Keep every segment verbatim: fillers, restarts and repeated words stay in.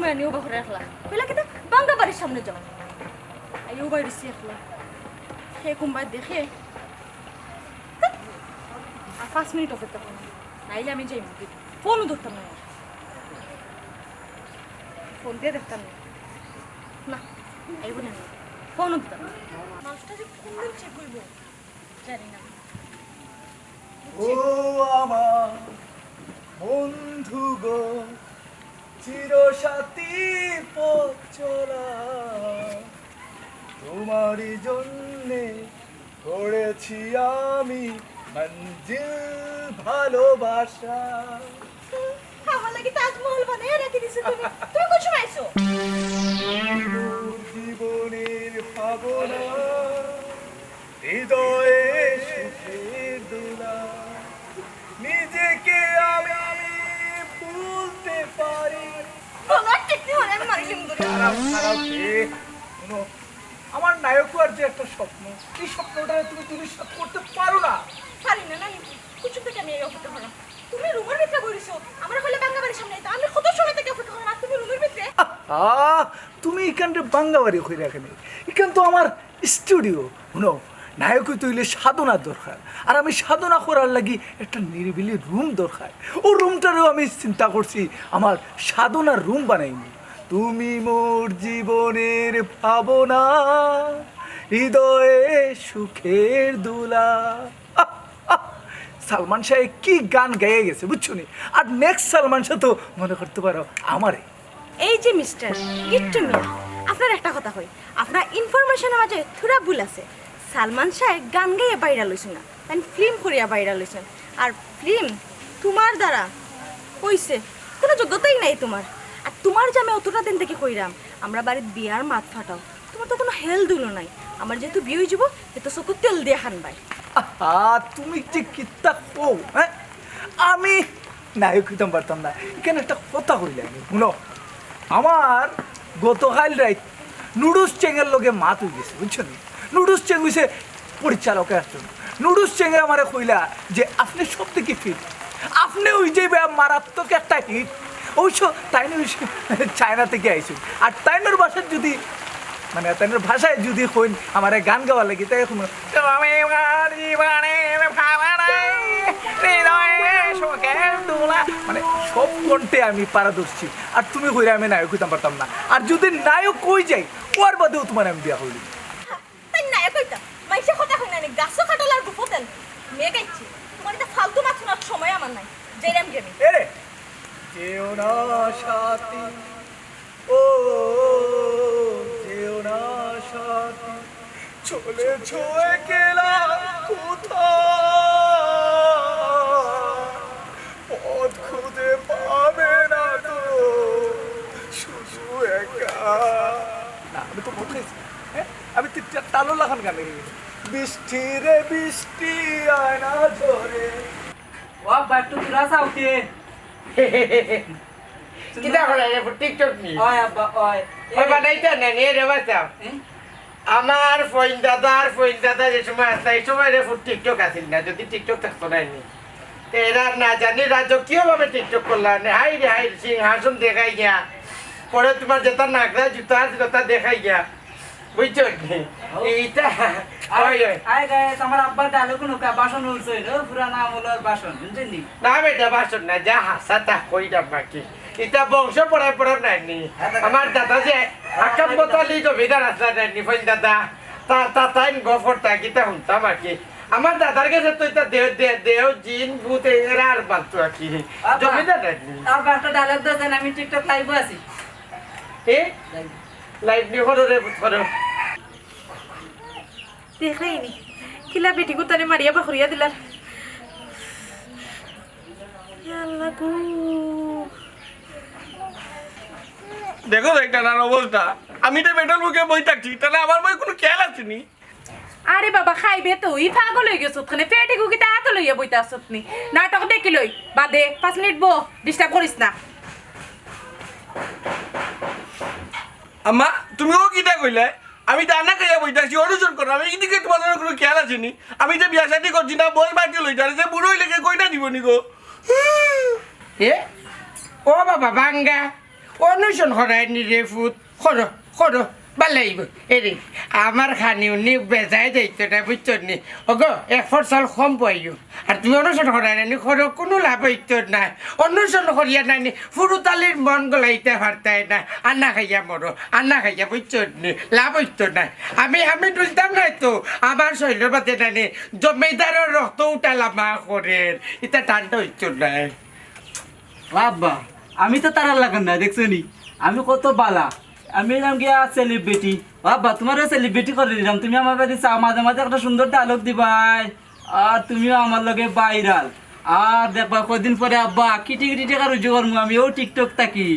জানি উবা করে একলা। কইলা কিতা? বাঙ্গা বাড়ির সামনে যাও। আইও বাইরেছি একলা। হে কুম্বায় দেখে। আর পাঁচ মিনিট অপেক্ষা করো। নাইলে আমি যাইমু। ফোনও ধরতাম না। ফোন দিয়া দেখতাম না। না, আইব না। ফোনও দিতাম না। মানুষটা যে কোন দিন ঠিক হইব, জানি না। ও আমার বন্ধু গো, চিরসাথী পথ চলা, তোমারই জন্যে গড়েছি আমি মঞ্জিল ভালোবাসা। আমার লাগি তাজমহল বানাইয়া রাখি দিছো তুমি। তুমি কোন সময় আইছো? জীবনের ভাবনা, হৃদয়ে সুখের দোলা, নিজেকে আমি ভুলতে পারি। বলো, ঠিক নেই হলে আমি মারি সুন্দর। খারাপ, খারাপ রে। শুনো, আমার নায়ক আর যে একটা স্বপ্ন, এই স্বপ্নটা তুমি দুনিশাত করতে পারো না। পারি না, না, কুচুম থেকে আমি এই অপেক্ষা করাম। তুমি রুমের ভিতরে বইছো, আমার হলে বাঙ্গা বাড়ির সামনে আইতা। আমি কত সময় থেকে অপেক্ষা করাম, আর তুমি রুমের ভিতরে? আহ, তুমি এখানটা বাঙ্গা বাড়ি কইরা কেনে? এখান তো আমার স্টুডিও। শুনো, নায়ক হইতে হইলে সাধনার দরকার, আর আমি সাধনা করার লাগি একটা নিরিবিলি রুম দরকার। ও রুমটারেও আমি চিন্তা করছি আমার সাধনার রুম বানাইমু। তুমি মোর জীবনের ভাবনা, হৃদয়ে সুখের দোলা। আহ, আহ, সালমান শাহে কি গান গাইয়া গেছে, বুঝছো নি? আর নেক্সট সালমান শাহ তো মনে করতে পারো আমারে। এই যে মিস্টার গিট্টু মিয়া, আপনার একটা কথা কই, আপনার ইনফরমেশনের মাঝে থুড়া ভুল আছে। সালমান শাহে গান গাইয়া ভাইরাল হইছে না, তাইন ফিল্ম করিয়া ভাইরাল হইছেন। আর ফিল্ম তোমার দ্বারা হইছে, কোনো যোগ্যতাই নাই তোমার। আর তোমার যে আমি অতটা দিন থেকে কইরাম, আমরা বাড়িত বিয়ার মাত ফাটাও, তোমার তো কোনো হেল দুলো নাই। আমার যেহেতু বিয়ে হয়ে যাবো, এত চোখে তেল দিয়ে হানবাই। আহা, তুমি যে কিতা কও, হ্যাঁ? আমি নায়ক হইতাম পারতাম না। এখানে একটা কথা কইলে আমি, শুনো, আমার গতকাল রাইত নুডলস চেঙ্গের লগে মাত হয়ে গেছে, বুঝছো নি? নুডলস চেঙ্গ হইছে পরিচালকের একজন। নুডলস চেঙ্গে আমারে কইলা যে, "আপনি সব থেকে ফিট, আপনি ওই যে বে-, মারাত্মক একটা হিট।" অবশ্য তাই না, ওই চায়না থেকে আইসুন। আর তাইনর ভাষায় যদি, মানে, তাইনর ভাষায় যদি কইন আমারে গান গাওয়ার লাগি, তাই এখন মানে সব কণ্ঠে আমি পারদর্শী। আর তুমি কইরা আমি নায়ক হইতাম পারতাম না। আর যদি নায়ক কই যাই, ওর বাদেও তোমার আমি বিয়া করলি। তাই নায়ক হইতাম। মাইসে কথা কই না নি, গাছও কাটল আর গুফো তেল। মেয়ে গাইছি। তোমার এটা ফালতু মাত শোনার সময় আমার নাই। যাইরাম গেমি। এরে, যেও না সাথী, ও, যেও না সাথী, চলেছ একলা কোথায়? পথ খুঁজে পাবে না তো শুধু একা। না, আমি তো মদ খাইছি। হ্যাঁ? আমি তো তা-, তালও লাখান গানে গেছি। বৃষ্টি রে বৃষ্টি, আয় না ঝরে। ও আব্বা, একটু দূরা চাও কে? কিতা করে রে, TikTok নি? ওই আব্বা, ওই। ওই বানাইতে না, নিয়ে রে বাঁচাও। এ? আমার ফইন দাদা আর ফইন দাদা যে সময় আসলা, এই সময় রে ফুট TikTok আসিল না, যদি TikTok থাকতো না এমনি। তো এরা না জানি রাজকীয় ভাবে TikTok করলা, নে হাই রে হাই, সিংহাসন দেখাই গিয়া। পরে তোমার যেটা নাগরা জুতা আছে, ওটা দেখাই গিয়া। বুঝছো নি? এইটা, ওই, ওই। আয় গায়ে, আমার আব্বার ডায়লগ নুকা, বাসন উলছে, ও পুরানা আমলর বাসন, বুঝলি? না বেটা, বাসন না, যা হাসা তা কইরা বাকি। এটা বংশ পরম্পরা নাইনি। আমার দাদা যে হাকাম বোতালি জমিদার আসলা নাইনি, ফইন দাদা। তা, তা, তাইন গফর তা কিতা হুনতাম আর কি। আমার দাদার গেছে তো এটা দেও, দে-, দেও, জিন, ভূত, এরা আর বাদ তো আর কি। আব্বা, জমিদার নাইনি। আব্বা, একটা ডায়লগ দেন, আমি TikTok লাইভে আছি। এ? লাইভ। লাইভ নি করো রে, করো। দেখলেই নি। কিলা বেটি গুতানে মারিয়া বাখরিয়া দিলার। ইয়া আল্লাহ গো। দেখো তো একটা নার অবস্থা। আমি তো বেটার মুখে বই থাকছি, তাহলে আমার বই কোনো খেয়াল আছে নি? আরে বাবা, খাইবে তো, ই পাগল হয়ে গেছত কেনে? পেটে গুকিতে আতো লইয়া বইতে আসত নি? নাটক দেখি লই, বাদে পাঁচ মিনিট বো, ডিস্টার্ব করিস না। আম্মা, তুমি ও কিতা কইলে? আমি দানা খাইয়া বইতাছি, অনুসরণ করো। আমি এদিকে তোমাদের কোনো খেয়াল আছে নি? আমি যে বিয়া শাদী করছি না, বই বাটি লইতে আর যে বুড়ো হইলে কে কইটা দিব নি গো? এ? ও বাবা, বাঙ্গা। অনশন করায়নি রে ফুত, করো, করো, ভালা অইবো। এরে, আমার খানি উনি বেজায় যাইতো না, বুঝছো নি? ওগো, এক ফরসাল কম পাইও। আর তুমি অনশন করায় নানি করো, কুনু লাভ অইতো নায়। অনশন করিয়া নানি ফুরুতালির মন গলাইতা পারতায় নায়। আন্না খাইয়া মরো, আন্না খাইয়া, বুঝছো নি? লাভ অইতো নায়। আমি, আমি তুলতাম নায় তো। আমার শরীরর বাদে নানি জমিদারর রক্ত উঠালামা করের। ইতা ঠান্ডা অইতো নায়। ও আব্বা, আমি তো তারার লাখান না, দেখছো নি? আমি কত বালা। আমি এরাম গিয়া সেলিব্রিটি। ও আব্বা, তুমারেও সেলিব্রিটি করি দিরাম। তুমি আমার বাড়ি চাও, মাঝে মাঝে একটা সুন্দর ডায়লগ দিবায়। আর তুমিও আমার লগে ভাইরাল। আর দেখবায় কয়দিন পরে আব্বা, কিটি কিটি টেকা রুজি করমু আমি, অউ TikTok থাকি।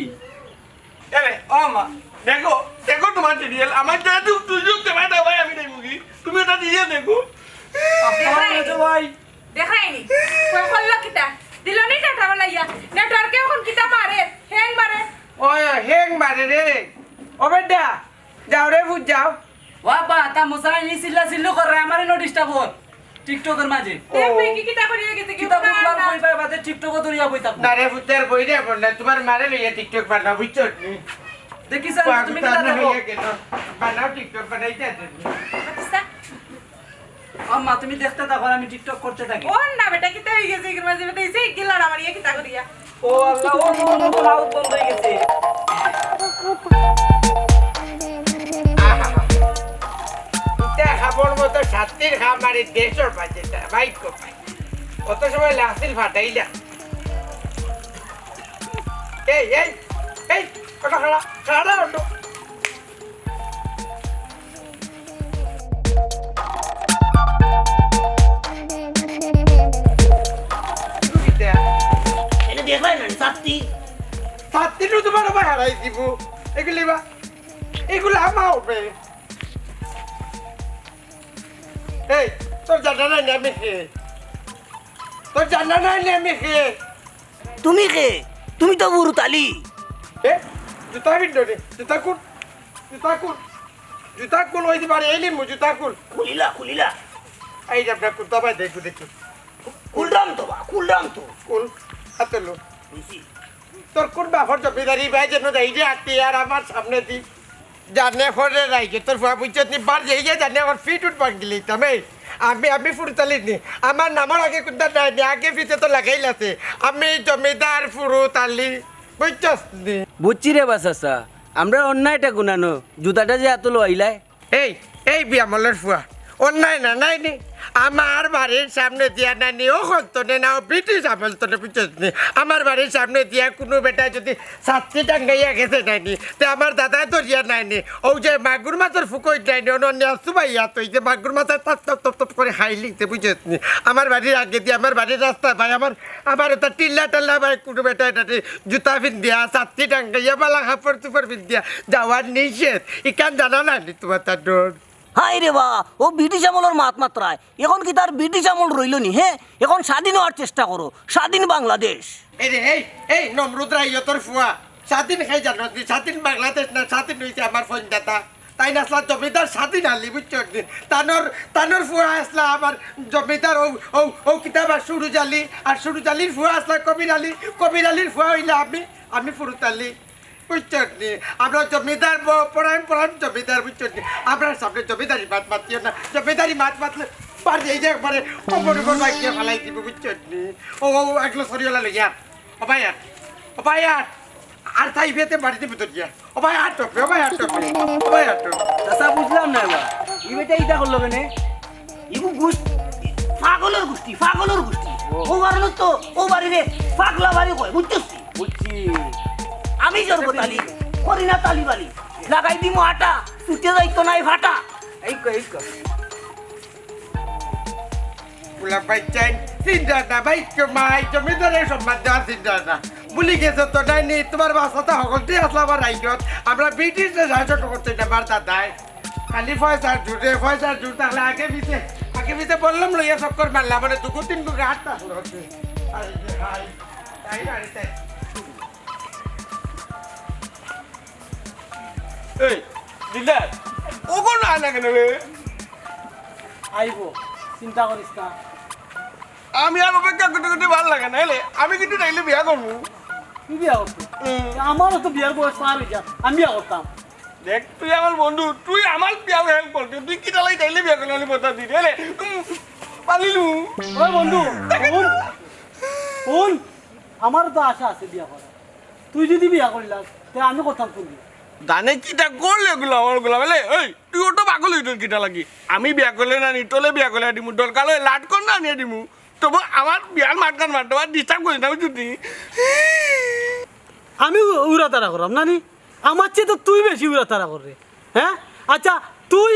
এরে, ও মা, দেখো, দেখো তুমার সিরিয়াল। আমার তো এত সুযোগ তোমার দাও ভাই, আমি দেখবো কি? তুমি এটা দিয়ে দেখো। আব্বা, দেখো ভাই। দেখায়নি। কই করলো কিতা? দিল নি ডাটা বালাইয়া। নেটওয়ার্কে অখন কিতা মারে? হ্যাং মারে। ওই, হ্যাং মারে রে। ও বেটা, যাও রে ফুত, যাও। ও আব্বা, তা মশাই নি চিল্লা চিল্লু করে, আমারে নো ডিস্টার্ব অর TikTok-র মাঝে। ও। দেখবে কি কিতা করিয়া গেছে, কিতা বুঝলাম, না। কই পায় বাদে TikTok-ও ধরিয়া বই থাকবো। না রে ফুত, আর বই রে, বল না, তুমার মারে লইয়া TikTok বানাও, বুঝছো নি? দেখি স্যার, তুমি কিতা দেখো? বানাও TikTok, বানাইতে আছে। আচ্ছা। আম্মা, তুমি দেখতে থাকো, আমি TikTok করতে থাকি। ওর না বেটা, কিতা অই গেছে? এগুর মাঝে বেটা, এই যে গিলা না মারিয়া কিতা করিয়া? ও আল্লাহ, ও, ও, ও, ও, আউট বন্ধ অই গেছে। আহা। ইতা খাবার মতো শান্তির খাম আর এই দেশর বাজে না, ভাই গো ভাই। কত সময় লাগছিল ফাটাইলা। এই, এই, এই, ওটা খাড়া, খাড়া ওটা। এনে দেখলাই না, ছাত্তি। ছাত্তি তো তোমার আবার হারাই দিব। এগুলি বা, এগুলো আমার হবে। এই, তোর জানা নাই না আমি কে? তোর জানা নাই না আমি কে? তুমি কে? তুমি তো ফুরুতালি। এ, জুতা পিন্ধ রে, জুতা খুল, জুতা খুল, জুতা খুল, ওই যে বাড়ি এলি মু, জুতা খুল। খুলিলা, খুলিলা। এই যে আপনার কুর্তা ভাই দেখো, দেখো। খুললাম তো বা, খুললাম তো। খুল, হাতে লো। বুঝছি। তোর কোন বাপর জমিদারি ভাই যেন দেই রে আতি আর আমার সামনে দি। জানে ফরে রাইগে তোর ফুয়া বুঝছত নি, বার যাই গিয়া জানে আমার ফিট উঠ ভাঙ্গি লইতাম। এই, আমি, আমি ফুরুতালি নি। আমার নামর আগে কুন্তা নাই নি, আগে পিছে তো লাগাইল আছে। আমি জমিদার ফুরুতালি, বুঝছস নি? বুঝছি রে বা চাচা, আমরা অন্যায়টা গুনানো, জুতাটা যে এত লইলাই। এই, এই বিয়ামলের ফুয়া, অন্যায় না, নাই নি? আমার বাড়ির সামনে দিয়া নানি, ও হন্তনে না, ও ব্রিটিশ আমল তনে, বুঝছস নি? আমার বাড়ির সামনে দিয়া কুনু বেটায় যদি ছাত্রী টাঙ্গাইয়া গেছে নানি, তে আমার দাদায় ধরিয়া নানি, ও যে মাগুর মাছের ফুকইত নানি, অন্য নিয়া সুবাইয়া তো, এই যে মাগুর মাছের তপ তপ তপ তপ করে খাইলিতে, বুঝছস নি? আমার বাড়ির আগে দিয়া, আমার বাড়ির রাস্তা ভাই, আমার, আমার এটা টিল্লা টাল্লা ভাই, কুনু বেটায় নানি জুতা পিন্দিয়া, ছাত্রী টাঙ্গাইয়া, বালা কাপড় চুপড় পিন্দিয়া যাওয়ার নিষেধ। ইখান জানা নানি তোমার তার ডর? হায় রে বা, ও ব্রিটিশ আমলর মাত মাতরায়। এখন কিতা আর ব্রিটিশ আমল রইল নি, হে? এখন স্বাধীন অওয়ার চেষ্টা করো, স্বাধীন বাংলাদেশ। এই রে, এই, এই নমরুদ রাইয়তর ফুয়া, স্বাধীন খাই জানো নি, স্বাধীন বাংলাদেশ না, স্বাধীন অইছে আমার ফৈনদাতা। তাইন আছলা জমিদার স্বাধীন আলী, বুঝছো নি? তানর, তানর ফুয়া আছলা আমার জমিদার, ও, ও, ও কিতা বা সুরুজ আলী, আর সুরুজ আলীর ফুয়া আছলা কবির আলী, কবির আলীর ফুয়া অইলা আমি, আমি ফুরুতালি। বুঝছস নি? আমরা জমিদার ব-, পরায়ণ, পরায়ণ জমিদার, বুঝছস নি? আমরার সামনে জমিদারি মাত মাতিও না। জমিদারি মাত মাতলে বাড়ি এই যে একবারে কোমর উপর বাইক দিয়া ফালাই দিব, বুঝছস নি? ও, ও, ও, একলো সরিওলা লইয়া। ও ভাই আর, ও ভাই আর, আর তাই বেতে বাড়ি দিব তো গিয়া। ও ভাই আর টপে, ও ভাই আর টপে, ও ভাই আর টপে। চাচা, বুঝলাম না এবার। ই বেটা ইটা করলো কেনে? ইগু গুস-, পাগলর গুষ্টি, পাগলর গুষ্টি। ও। ও কারণে তো ও বাড়িরে পাগলা বাড়ি কয়, বুঝছস নি? বুঝছি। আমি জরব তালি, করি না তালি বালি। লাগাই দিমু আটা, ছুটে যাইতো নাই ফাটা। এই কো, এই কো। পোলা বাইচ্চাইন, চিন্তা না, বাইচ্চো মাই, জমিদারের সম্মান দেওয়া চিন্তা না। ভুলি গেছো তো, নাইনি? তোমার বাসাটা হকলটি আসলে আমার রাইজত। আমরা ব্রিটিশরে সাহায্য করতে না, আমার দাদায়। খালি পয়সার জোরে, পয়সার জোর থাকলে আগে পিছে, আগে পিছে বললাম লইয়া চক্কর মারলাম, মানে দুগু তিন গু গাছ থাকলো। আরে হাই, তাই বাড়িতে। এই, দিলদার, ও কোন আয় না কেনে রে? আইবো, চিন্তা করিস না। আমি আর অপেক্ষা করতে করতে ভালা লাগে না, এলে আমি কিন্তু তাইলে বিয়া করবো। তুই বিয়া করবি? আমারও তো বিয়ার বয়স পার অই যার, আমি বিয়া করতাম। দেখ, তুই আমার বন্ধু, তুই আমার বিয়ার help করতে, তুই কিতা লাগি তাইলে বিয়া করলে আমি কথা দিই রে? উম, পালিলু। ওই বন্ধু, হুন, হুন, আমারও তো আশা আছে বিয়া করার। তুই যদি বিয়া করিলাস, তে আমি করতাম কোন দিন? জানে কিতা করলে গুলা, আমার গুলা, বলে, এই, তুই অত পাগল অইছস কিতা লাগি? আমি বিয়া করলে না নি, তোলে বিয়া করলে দিমু, দরকার অয় লাট কর না আনিয়া দিমু। তবু আমার বিয়ার মাতখান মাততে আর disturb করিস না, বুঝছস নি? আমি উ-, উড়াতাড়া করলাম না নি? আমার চেয়ে তো তুই বেশি উড়াতাড়া কররে, হ্যাঁ? আচ্ছা, তুই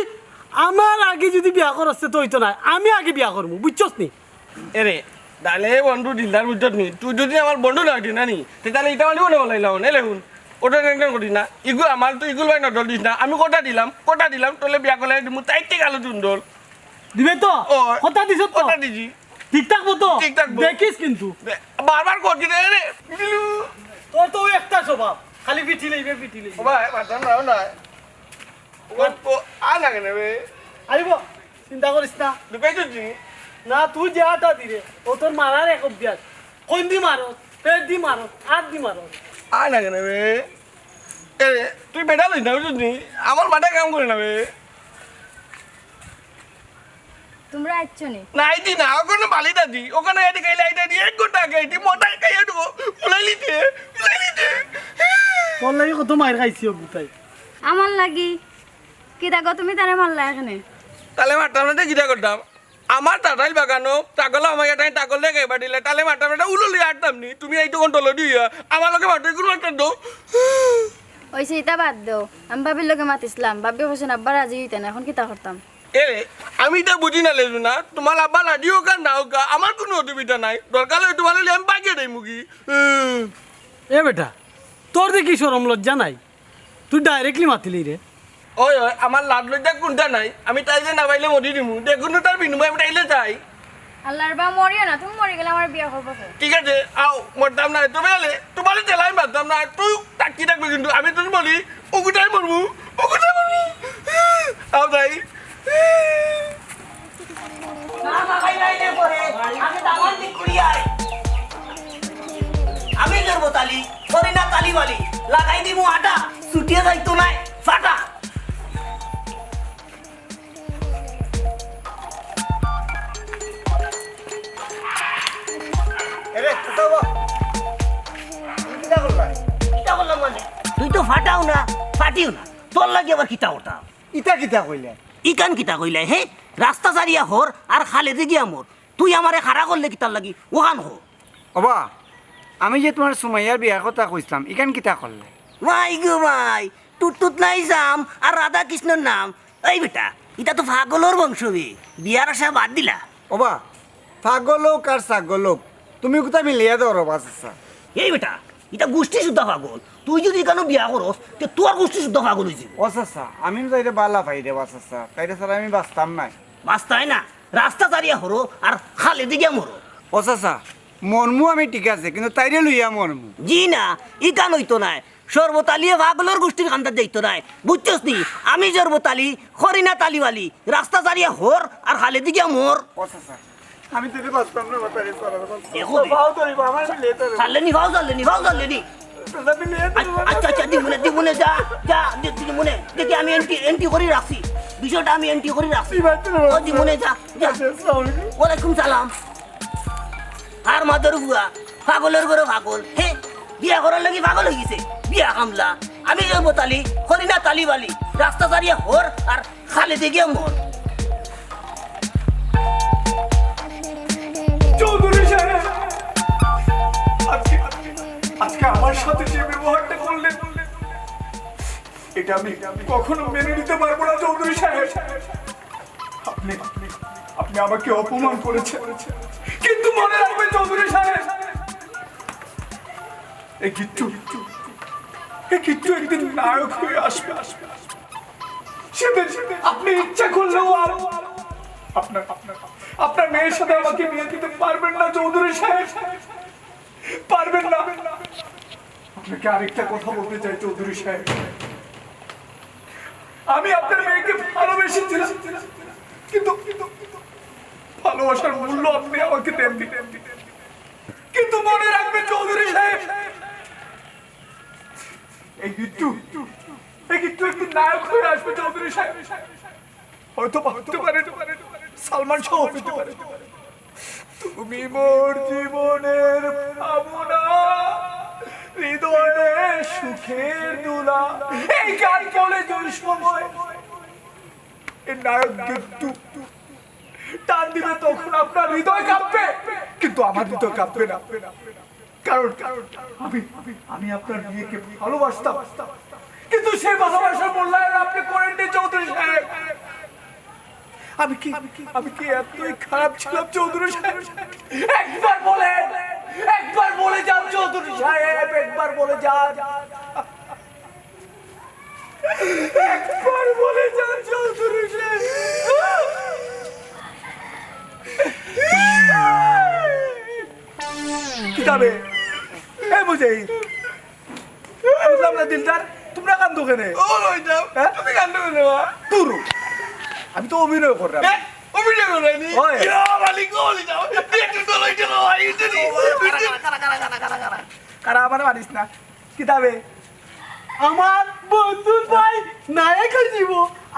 আমার আগে যদি বিয়া করস, তে তো অইতো নায়, আমি আগে বিয়া করমু, বুঝছস নি? এরে, তাইলে বন্ধু দিলদার বুঝছত নি? তুই যদি আমার বন্ধু না অইতি না নি, তে তাইলে ইটা মারি মনে বলাইলাম, এলে হুন। ওটা টেনশন করিস না, ইগু আমার তো ইগুর ভাই নজর দিস না, আমি কথা দিলাম, কথা দিলাম, তোলে বিয়া করলে দিমু, তাই ঠিক আলো সুন্দর। দিবে তো? ও, কথা দিছ তো? কথা দিছি। ঠিক থাকবো তো? ঠিক থাকবো। দেখিস কিন্তু। দে-, বারবার করছি রে, রে। তোর তো ওই একটা স্বভাব, খালি পিটি লইবে, পিটি লইবে। ও ভাই, মারতাম না, ও না। ও, ও, আর লাগে না রে। আইব, চিন্তা করিস না। ঢুকাই দিচ্ছি। না, তুই যে আটা দিরে, ও তোর মারার এক অভ্যাস। কোন দি মারো, পেট দি মারো, হাত দি মারো। আর লাগে না রে। এ, তুই বেটা লইস না, বুঝলি? আমার মাথায় কাম করে না রে। তোমরা আইচ্ছ নি? না, আইতি না, ওখানে বালি দাদি, ওখানে এটি খাইলে আইতে দি, এক ঘন্টা আগে আইতি, মোটা খাইয়ে দেবো, উলাই লিতে, উলাই লিতে। তোর লাগি কত মাইর খাইছি ও গুতাই। আমার লাগি? কিতা গো, তুমি তারে মারলা এখানে? তাইলে মারতাম না, তে কিতা করতাম? আমার তাতাইল বাগানো তাকলা আমার এটা তাকল দেখে বাটিলে, তাইলে মারতাম না, এটা উলুলি আটতাম নি, তুমি এই তখন দলো দিয়া, আমার লগে মারতে গুলো মারতে দো। ওই সেইটা বাদ দেও, আমি ভাবির লগে মাতিছিলাম, ভাবি কইছেন আব্বা রাজি হইতেন, এখন কিতা করতাম? এ, আমি ইতা বুঝি না লেজু না, তোমার আব্বা রাজি হোক আর না হোক, আমার কোনো অসুবিধা নাই। দরকার হলে তোমার হলে আমি বাগিয়ে দেই মুগি। হুম। এ বেটা, তোর দেখি শরম লজ্জা নাই, তুই directly মাতিলি রে। ওই, ওই, আমার লাজ লজ্জা কোনটা নাই? আমি তাইলে না পাইলে মরি দিমু। দেখুন তো তার বিনিময়ে আমি তাইলে যাই। আল্লাহর বা মরিও না, তুমি মরি গেলে আমার বিয়া করবো কে? ঠিক আছে, আও, মরতাম না, তুমি এলে, তোমার জেলায় মারতাম না, তুই তাকি থাকবে কিন্তু, আমি তুই বলি, ওগুটাই মরবো, ওগুটাই মরবো। আও তাই। না, না, ভাই, ভাই, নে পরে। আমি দামান ঠিক করি আই। আমি করবো তালি, করি না তালি বালি। লাগাই দিমু আটা, ছুটিয়ে যাইতো নাই, ফাটা। এরে, কোথাও বা? তুমি কিতা করলা? কিতা করলাম মানে? তুই তো ফাটাও না, ফাটিও না। তোর লাগি আবার কিতা করতাম? ইতা কিতা কইলে? ইকান কিতা কইলে, হে? রাস্তা সারিয়া হর আর খালেদে গিয়া মর। তুই আমারে খাড়া করলে কিতার লাগি? ওখান হ। ওবা, আমি যে তোমার সুমাইয়ার বিয়ার কথা কইছিলাম, ইখান কিতা করলে? মাই গো মাই, টুটটুত নাই জাম আর রাধা কৃষ্ণর নাম। এই বেটা, ইটা তো পাগলর বংশ বে, বিয়ার আশা বাদ দিলা। ওবা, পাগল হোক আর ছাগল হোক, তুমি কোথায় মিলিয়া দেও রে বা চাচা? এই বেটা, ইটা গোষ্ঠী শুদ্ধা পাগল। তুই যদি কেন বিয়া করস, তে তোর গোষ্ঠী শুদ্ধা পাগল হয়ে যাবে। ও চাচা, আমি তো এটা বালা পাই রে বা চাচা, তাইরে ছাড়া আমি বাঁচতাম নাই। বাঁচতায় না, রাস্তা সারিয়া হরো আর খালেদে গিয়া মরো। ও চাচা, মরমু আমি ঠিক আছে, কিন্তু তাইরে লইয়া মরমু। জি না, ইকান হইতো নায়। শরবত আলিয়ে পাগলর গোষ্ঠীর কান্দাত যাইতো নায়। বুঝছস নি? আমি শরবত আলি, করি না তালিবালি। রাস্তা সারিয়া হর আর খালেদে গিয়া মর। ও চাচা, আমি তোরে বাঁচতাম না, বাঁচাই সারা বাঁচতাম। দেখো রে। পাও ধরিব, আমার আমি লেতে রে। ছাড়লে নি, পাও ছাড়লে নি, পাও ছাড়লে নি। তোরা আমি লেতে রে, আচ্ছা, আচ্ছা, দিমুনে, দিমুনে, যা, যা, দি-, দিমুনে। দেখি আমি এন্ট্রি, এন্ট্রি করি রাখছি। বিষয়টা আমি এন্ট্রি করি রাখছি। তুই বাঁচতে রে, ও দিমুনে, যা, যা। আচ্ছা, আসসালামু আলাইকুম। ওয়ালাইকুম সালাম। আর মাদর বুয়া, পাগলর ঘরে পাগল। হে, বিয়া করার লাগি পাগল হয়ে গেছে। বিয়া কামলা। আমি জন্ম তালি, করি না তালি বালি। রাস্তা সারিয়া হর আর খালেদে গিয়া মর। চৌধুরী সাহেব, আজকে, আজকে আমার সাথে যে ব্যবহারটা করলেন, এটা আমি কখনো মেনে নিতে পারবো না চৌধুরী সাহেব। আপনি, আপনি আমাকে অপমান করেছেন, কিন্তু মনে রাখবেন চৌধুরী সাহেব, এই গিট্টু, এই গিট্টু একদিন নায়ক হয়ে আসবে, আসবে, আসবে। সেদিন আপনি ইচ্ছা করলেও আর আপনার, আপনার, আপনার মেয়ের সাথে আমাকে বিয়ে দিতে পারবেন না চৌধুরী সাহেব, পারবেন না। আপনাকে আরেকটা কথা বলতে চাই চৌধুরী সাহেব, আমি আপনার মেয়েকে ভালোবেসেছিলাম, কিন্তু, কিন্তু, কিন্তু ভালোবাসার মূল্য আপনি আমাকে দেননি। কিন্তু মনে রাখবেন চৌধুরী সাহেব, এই গিট্টু, এই গিট্টু একদিন নায়ক হয়ে আসবে চৌধুরী সাহেব। হয়তো বা হতে পারে সালমান শাহ হতে পারে। তুমি মোর জীবনের ভাবনা, হৃদয়ে সুখের দোলা। এই গান বলে দুই সময় এই নায়ক গিট্টু টান দিবে, তখন আপনার হৃদয় কাঁপবে, কিন্তু আমার হৃদয় কাঁপবে না। কারণ আমি আমি আপনার মেয়েকে ভালোবাসতাম, কিন্তু সেই ভালোবাসার মূল্যায়ন আপনি করেননি চৌধুরী সাহেব। আমি কি আমি কি এতই খারাপ ছিলাম চৌধুরী সাহেব? একবার বলেন, একবার বলে যান চৌধুরী সাহেব, একবার বলে যান। একবার বলে যান চৌধুরী সাহেব। কিতা বে? এ বুঝেই বুঝলাম না দিলদার, তোমরা কান্দো কেনে? ও লই যাও, হ্যাঁ? তুমি কান্দো কেনে বা? তোর আমি তো অভিনয় করলাম। এ, অভিনয় করলাম নি? ওই। ইয়া, মালিক, ও লই যাও। একটু তো লই যাও, এই যে নি। কারা, কারা, কারা, কারা, কারা, কারা, কারা? কারা, আমারে মারিস না। কিতা বে? আমার বন্ধুর ভাই নায়ক হয়ে দিব।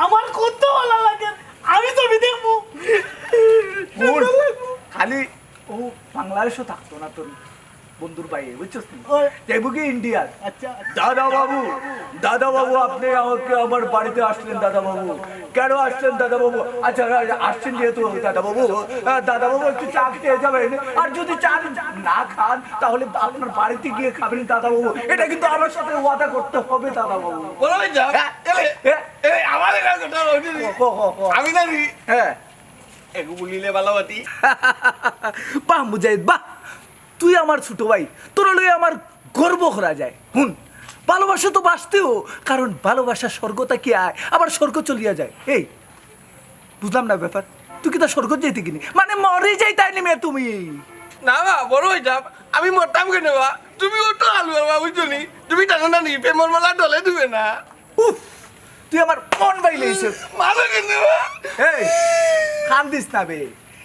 আমার কত ভালো লাগে। আমি ছবি দেখবো। হুন, খালি ও বাংলাদেশও থাকতো না তোর বন্ধুর ভাই, বুঝছস নি? ওই। যাইব কি ইন্ডিয়া? আচ্ছা। দাদা বাবু, দাদা বাবু, আপনি আমাকে আমার বাড়িতে আসলেন দাদা বাবু। কেন আসছেন দাদা বাবু? আচ্ছা, আসছেন যেহেতু দাদা বাবু, আহ, দাদা বাবু একটু চা খেয়ে যাবেন। আর যদি চা না খান তাহলে আপনার বাড়িতে গিয়ে খাবেন দাদা বাবু। এটা কিন্তু আমার সাথে ওয়াদা করতে হবে দাদা বাবু। বলো ভাই যা। হ্যাঁ? এলে, হ্যাঁ? এলে আমার এখানে কথা হইছে নি। কো, কো, কো। আমি না নি। হ্যাঁ। এগু বলিলে ভালো বাতি। বাহ মুজাহিদ, বাহ। তুই আমার ছোট ভাই, তোর লগে আমার গর্ব করা যায়। হুন, ভালোবাসা তো বাঁচতেও, কারণ ভালোবাসা স্বর্গ থাকি আয়, আবার স্বর্গ চলিয়া যায়। এই, বুঝলাম না ব্যাপার, তুই কিতা স্বর্গ যাইতে কিনি? মানে মরে যাইতায় নি মে তুমি? না বা, বড় হইতাম, আমি মরতাম কেনে বা? তুমি অত আলু আর বা, বুঝছো নি? তুমি জানো না নি, প্রেমর মালা ডলে দিবে না। উফ, তুই আমার মন বাইলে এসে। মারো কেনে বা? এই, কান্দিস না বে,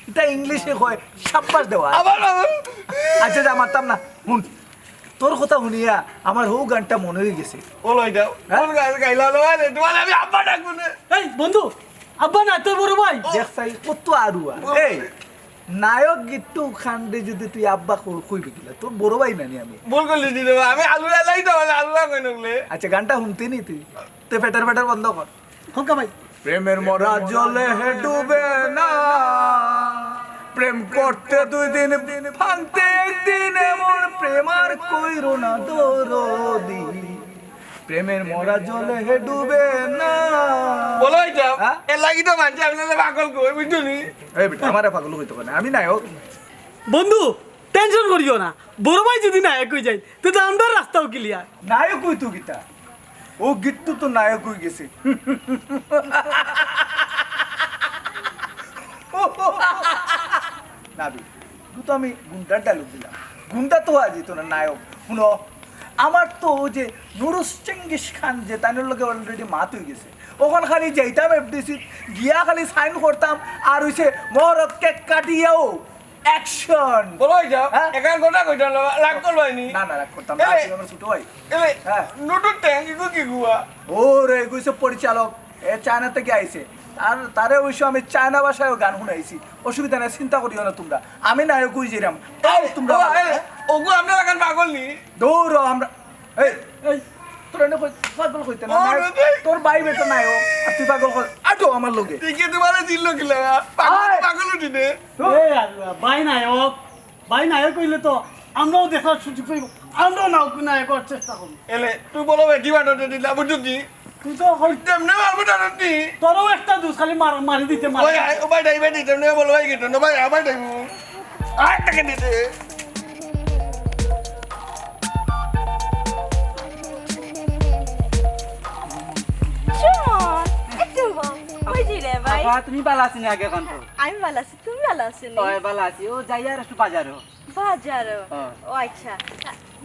এটা ইংলিশে কয় সাব্বাস দেওয়া। আবার, আবার। আচ্ছা, যা, মারতাম না। হুন, তোর কথা হুনিয়া আমার হউ গানটা মনে হয়ে গেছে। ও লই যাও। হ্যাঁ? কোন গান গাইলা লো? আরে, তোমার আমি আব্বা ডাকবো না। এই বন্ধু, আব্বা না, তোর বড় ভাই। দেখছাই, কত আরুয়া। এই, নায়ক গিট্টু খানরে যদি তুই আব্বা কই-, কইবি কিলা? তোর বড় ভাই নানি আমি। ভুল করলি দিদি, আমি আলু এলাই তো, মানে আলু না কই নকলে। আচ্ছা, গানটা হুনতে নি তুই? তুই ফেটার ফেটার বন্ধ কর। হোক ভাই। প্রেমের মরা জলে ডুবে না, প্রেম করতে দুই দিন, ভাঙতে একদিন, এমন প্রেম আর কইরো না দরদি। প্রেমের মরা জলে ডুবে না। বলো এটা, হ্যাঁ? এর লাগি তো মানছি, আমি তো পাগল কই, বুঝছো নি? এই বেটা, আমারে পাগল কইতো কেনে? আমি নায়ক। বন্ধু, টেনশন করিও না, বড় ভাই যদি নায়ক হয়ে যায়, তো তো আমরার রাস্তাও ক্লিয়ার। নায়ক হইতো কিতা? ও গিট্টু তো নায়ক হয়ে গেছে। না বে, তুই তো আমি গুন্ডার ডায়লগ দিলাম। গুন্ডা তো আজ তো না, নায়ক। শুনো, আমার তো ওই যে নুরুস চেঙ্গিস খান যে তাইনর লগে অলরেডি মাত হয়ে গেছে, ওখান খালি যাইতাম এফডিসি, গিয়া খালি সাইন করতাম, আর হইছে মহরত কেক কাটিয়াও অ্যাকশন। বলো এই যাও, হ্যাঁ? এখান কথা কইতাম না, রাগ করবাই নি? না, না, রাগ করতাম না, এলে, তুই আমার ছোট ভাই। এলে, হ্যাঁ। নুটুর ট্যাং, ইগু কি গুয়া? ও রে, এগু হইছে পরিচালক, এ চায়না থেকে আইছে। আর তারে অবশ্য আমি চায়না ভাষায়ও গান শুনাইছি, অসুবিধা নাই, চিন্তা করিও না তোমরা। আমি নায়ক হই যেরাম, এই, তোমরা ও, ভালো, এই, হ্যাঁ? ওগু আমরা এখন পাগল নি? দৌড়, আমরা, এই, এই, তোর এনে কই-, পাগল কইতে না, ও, নায়ক, রে, রে। তোর ভাই বেটা নায়ক, আর তুই পাগল কর, আটো আমার লগে। ঠিক আছে, তোমার দিল কিলা? পাগল, আয়। পাগল উঠি নে। এই আল্লাহ, ভাই নায়ক, ভাই নায়ক হইলে তো আমরাও দেখার সুযোগ পাইব, আমরাও নায়ক, নায়ক হওয়ার চেষ্টা করব। এলে, তুই বলো ভাই, কি বাটতে দিলা, বুঝছো কি? তুই তো হই-, তেমনে বাবু জানো কি? তোরও একটা দুষ খালি মার-, মারি দিতে মার। ওই, আয়, ও ভাই, ডাইভার দিতে, তেমনে বলো ভাই, কি জন্য ভাই, আবার ডাইভার। আর টাকা দিতে। সুমন, একটু বল। কই যাইরে ভাই? আপা, তুমি ভালা আছো নি আগে কোন তো? আমি ভালা আছি, তুমি ভালা আছো নি? ওই, ভালা আছি। ও, যাই আর একটু বাজারো। বাজারো? হ্যাঁ। ও আচ্ছা।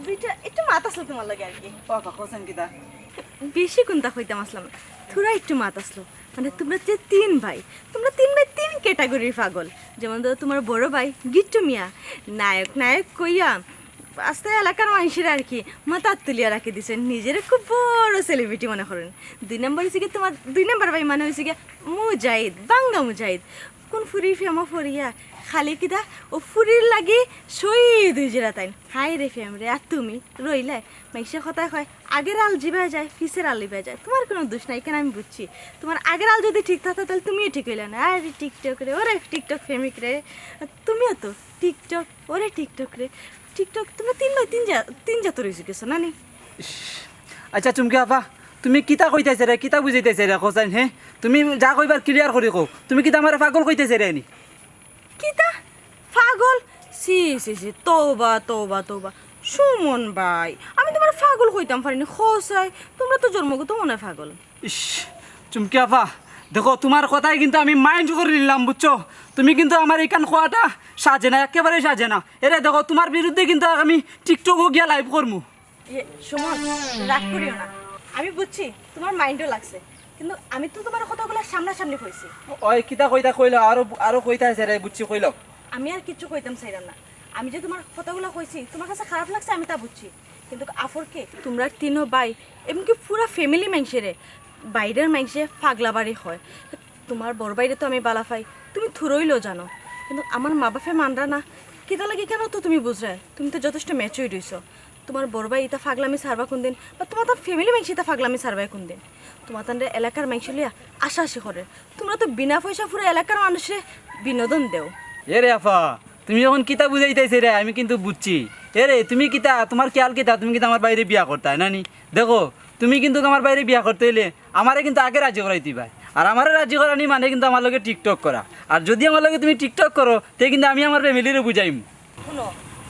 দুইটা একটু মাত আসলো তোমার লগে আর কি। ও, আপা, কইছেন কিতা? বেশি কোনটা কইতাম আসলাম না। থুড়া একটু মাত আসলো। মানে তোমরা যে তিন ভাই, তোমরা তিন ভাই তিন ক্যাটাগরির পাগল। যেমন ধরো তোমার বড় ভাই গিট্টু মিয়া, নায়ক নায়ক কইয়া আস্তা এলাকার মানষের আর কি মাথাত তুলিয়া রাখি দিছে, নিজেরে খুব বড় সেলিব্রিটি মনে করেন। দুই নম্বর হইছে কি, তোমার দুই নম্বর ভাই মানে হইছে কি মুজাহিদ, বাঙ্গা মুজাহিদ। কোন ফুরির প্রেমো পড়িয়া খালি কিতা ও ফুরির লাগি শহীদ হই যেরা তাইন। হায় রে প্রেম রে, আর তুমি রইলায়। মাইনষে কথায় কয়, আগের আল জিবায় যায়, পিছের আল লিবায় যায়। তোমার কোনো দোষ নাই, কেন আমি বুঝছি। তোমার আগের আল যদি ঠিক থাকতো, তাহলে তুমিও ঠিক হইলা না। আরে টিকটক রে, ওরে টিকটক প্রেমিক রে, তুমিও তো টিকটক, ওরে টিকটক রে, টিকটক। তুমি তিন ভাই তিন জা-, তিন জাতর হইছো কিছু না নি? ইস, আচ্ছা চুমকি আপা, তুমি কিতা কইতাইছে রে, কিতা বুঝাইতাইছে রে, কোসাইন, হে? তুমি যা কইবার ক্লিয়ার করি কও। তুমি কিতা আমারে পাগল কইতাইছে রে নি? কিতা? পাগল? ছি, ছি, ছি, তওবা, তওবা, তওবা। সুমন ভাই, আমি তোমার পাগল কইতাম পারি নি, খোসাই, তোমরা তো জন্মগত মনে হয় পাগল। ইস, চুমকি আপা, দেখো, তোমার কথায় কিন্তু আমি মাইন্ড করি নিলাম, বুঝছো? তুমি কিন্তু আমার ইখান কওয়াটা সাজে না, একেবারে সাজে না। এরে দেখো, তোমার বিরুদ্ধে কিন্তু আমি টিকটকও গিয়া লাইভ করমু। ইয়ে, সুমন, রাগ করিও না। আমি বুঝছি, তোমার মাইন্ডও লাগছে, কিন্তু আমি তো তোমার কথাগুলো সামনাসামনি কইছি। ওই কিতা কইতা কইলো, আরো, আরো কইতা আছে রে, বুঝছি, কইলো। আমি আর কিচ্ছু কইতাম চাইলাম না। আমি যে তোমার কথাগুলো কইছি, তোমার কাছে খারাপ লাগছে, আমি তা বুঝছি, কিন্তু আফরকে, তোমরা তিনো ভাই, এমনকি পুরা ফ্যামিলি মাইনষেরে, বাইরের মাইনষে পাগলা বাড়ি হয়। তোমার বড় ভাইরে তো আমি বালা পাই, তুমি থুরইলেও জানো, কিন্তু আমার মা বাপে মানরা না। কিতা লাগি কেন তো তুমি বুঝরায়, তুমি তো যথেষ্ট ম্যাচিউর হইছো। তোমার বড় ভাই ইতা পাগলামি ছাড়বা কোন দিন, বা তোমার তার ফ্যামিলি মাইনষে ইতা পাগলামি ছাড়বায় কোন দিন? তোমার তানরে এলাকার মাইনষে লইয়া আশাআশি করে। তোমরা তো বিনা পয়সা পুরা এলাকার মানুষরে বিনোদন দেও। এ রে আফা, তুমি এখন কিতা বুঝাইতাইছে রে, আমি কিন্তু বুঝছি। এ রে, তুমি কিতা, তোমার খেয়াল কিতা, তুমি কিতা আমার ভাইরে বিয়া করতায় না নি? দেখো, তুমি কিন্তু আমার ভাইরে বিয়া করতে হইলে আমারে কিন্তু আগে রাজি করাইতে অইবায়। আর আমারে রাজি করানি মানে কিন্তু আমার লগে টিকটক করা। আর যদি আমার লগে তুমি টিকটক করো, তে কিন্তু আমি আমার ফ্যামিলিরে বুঝাইমু। শুনো,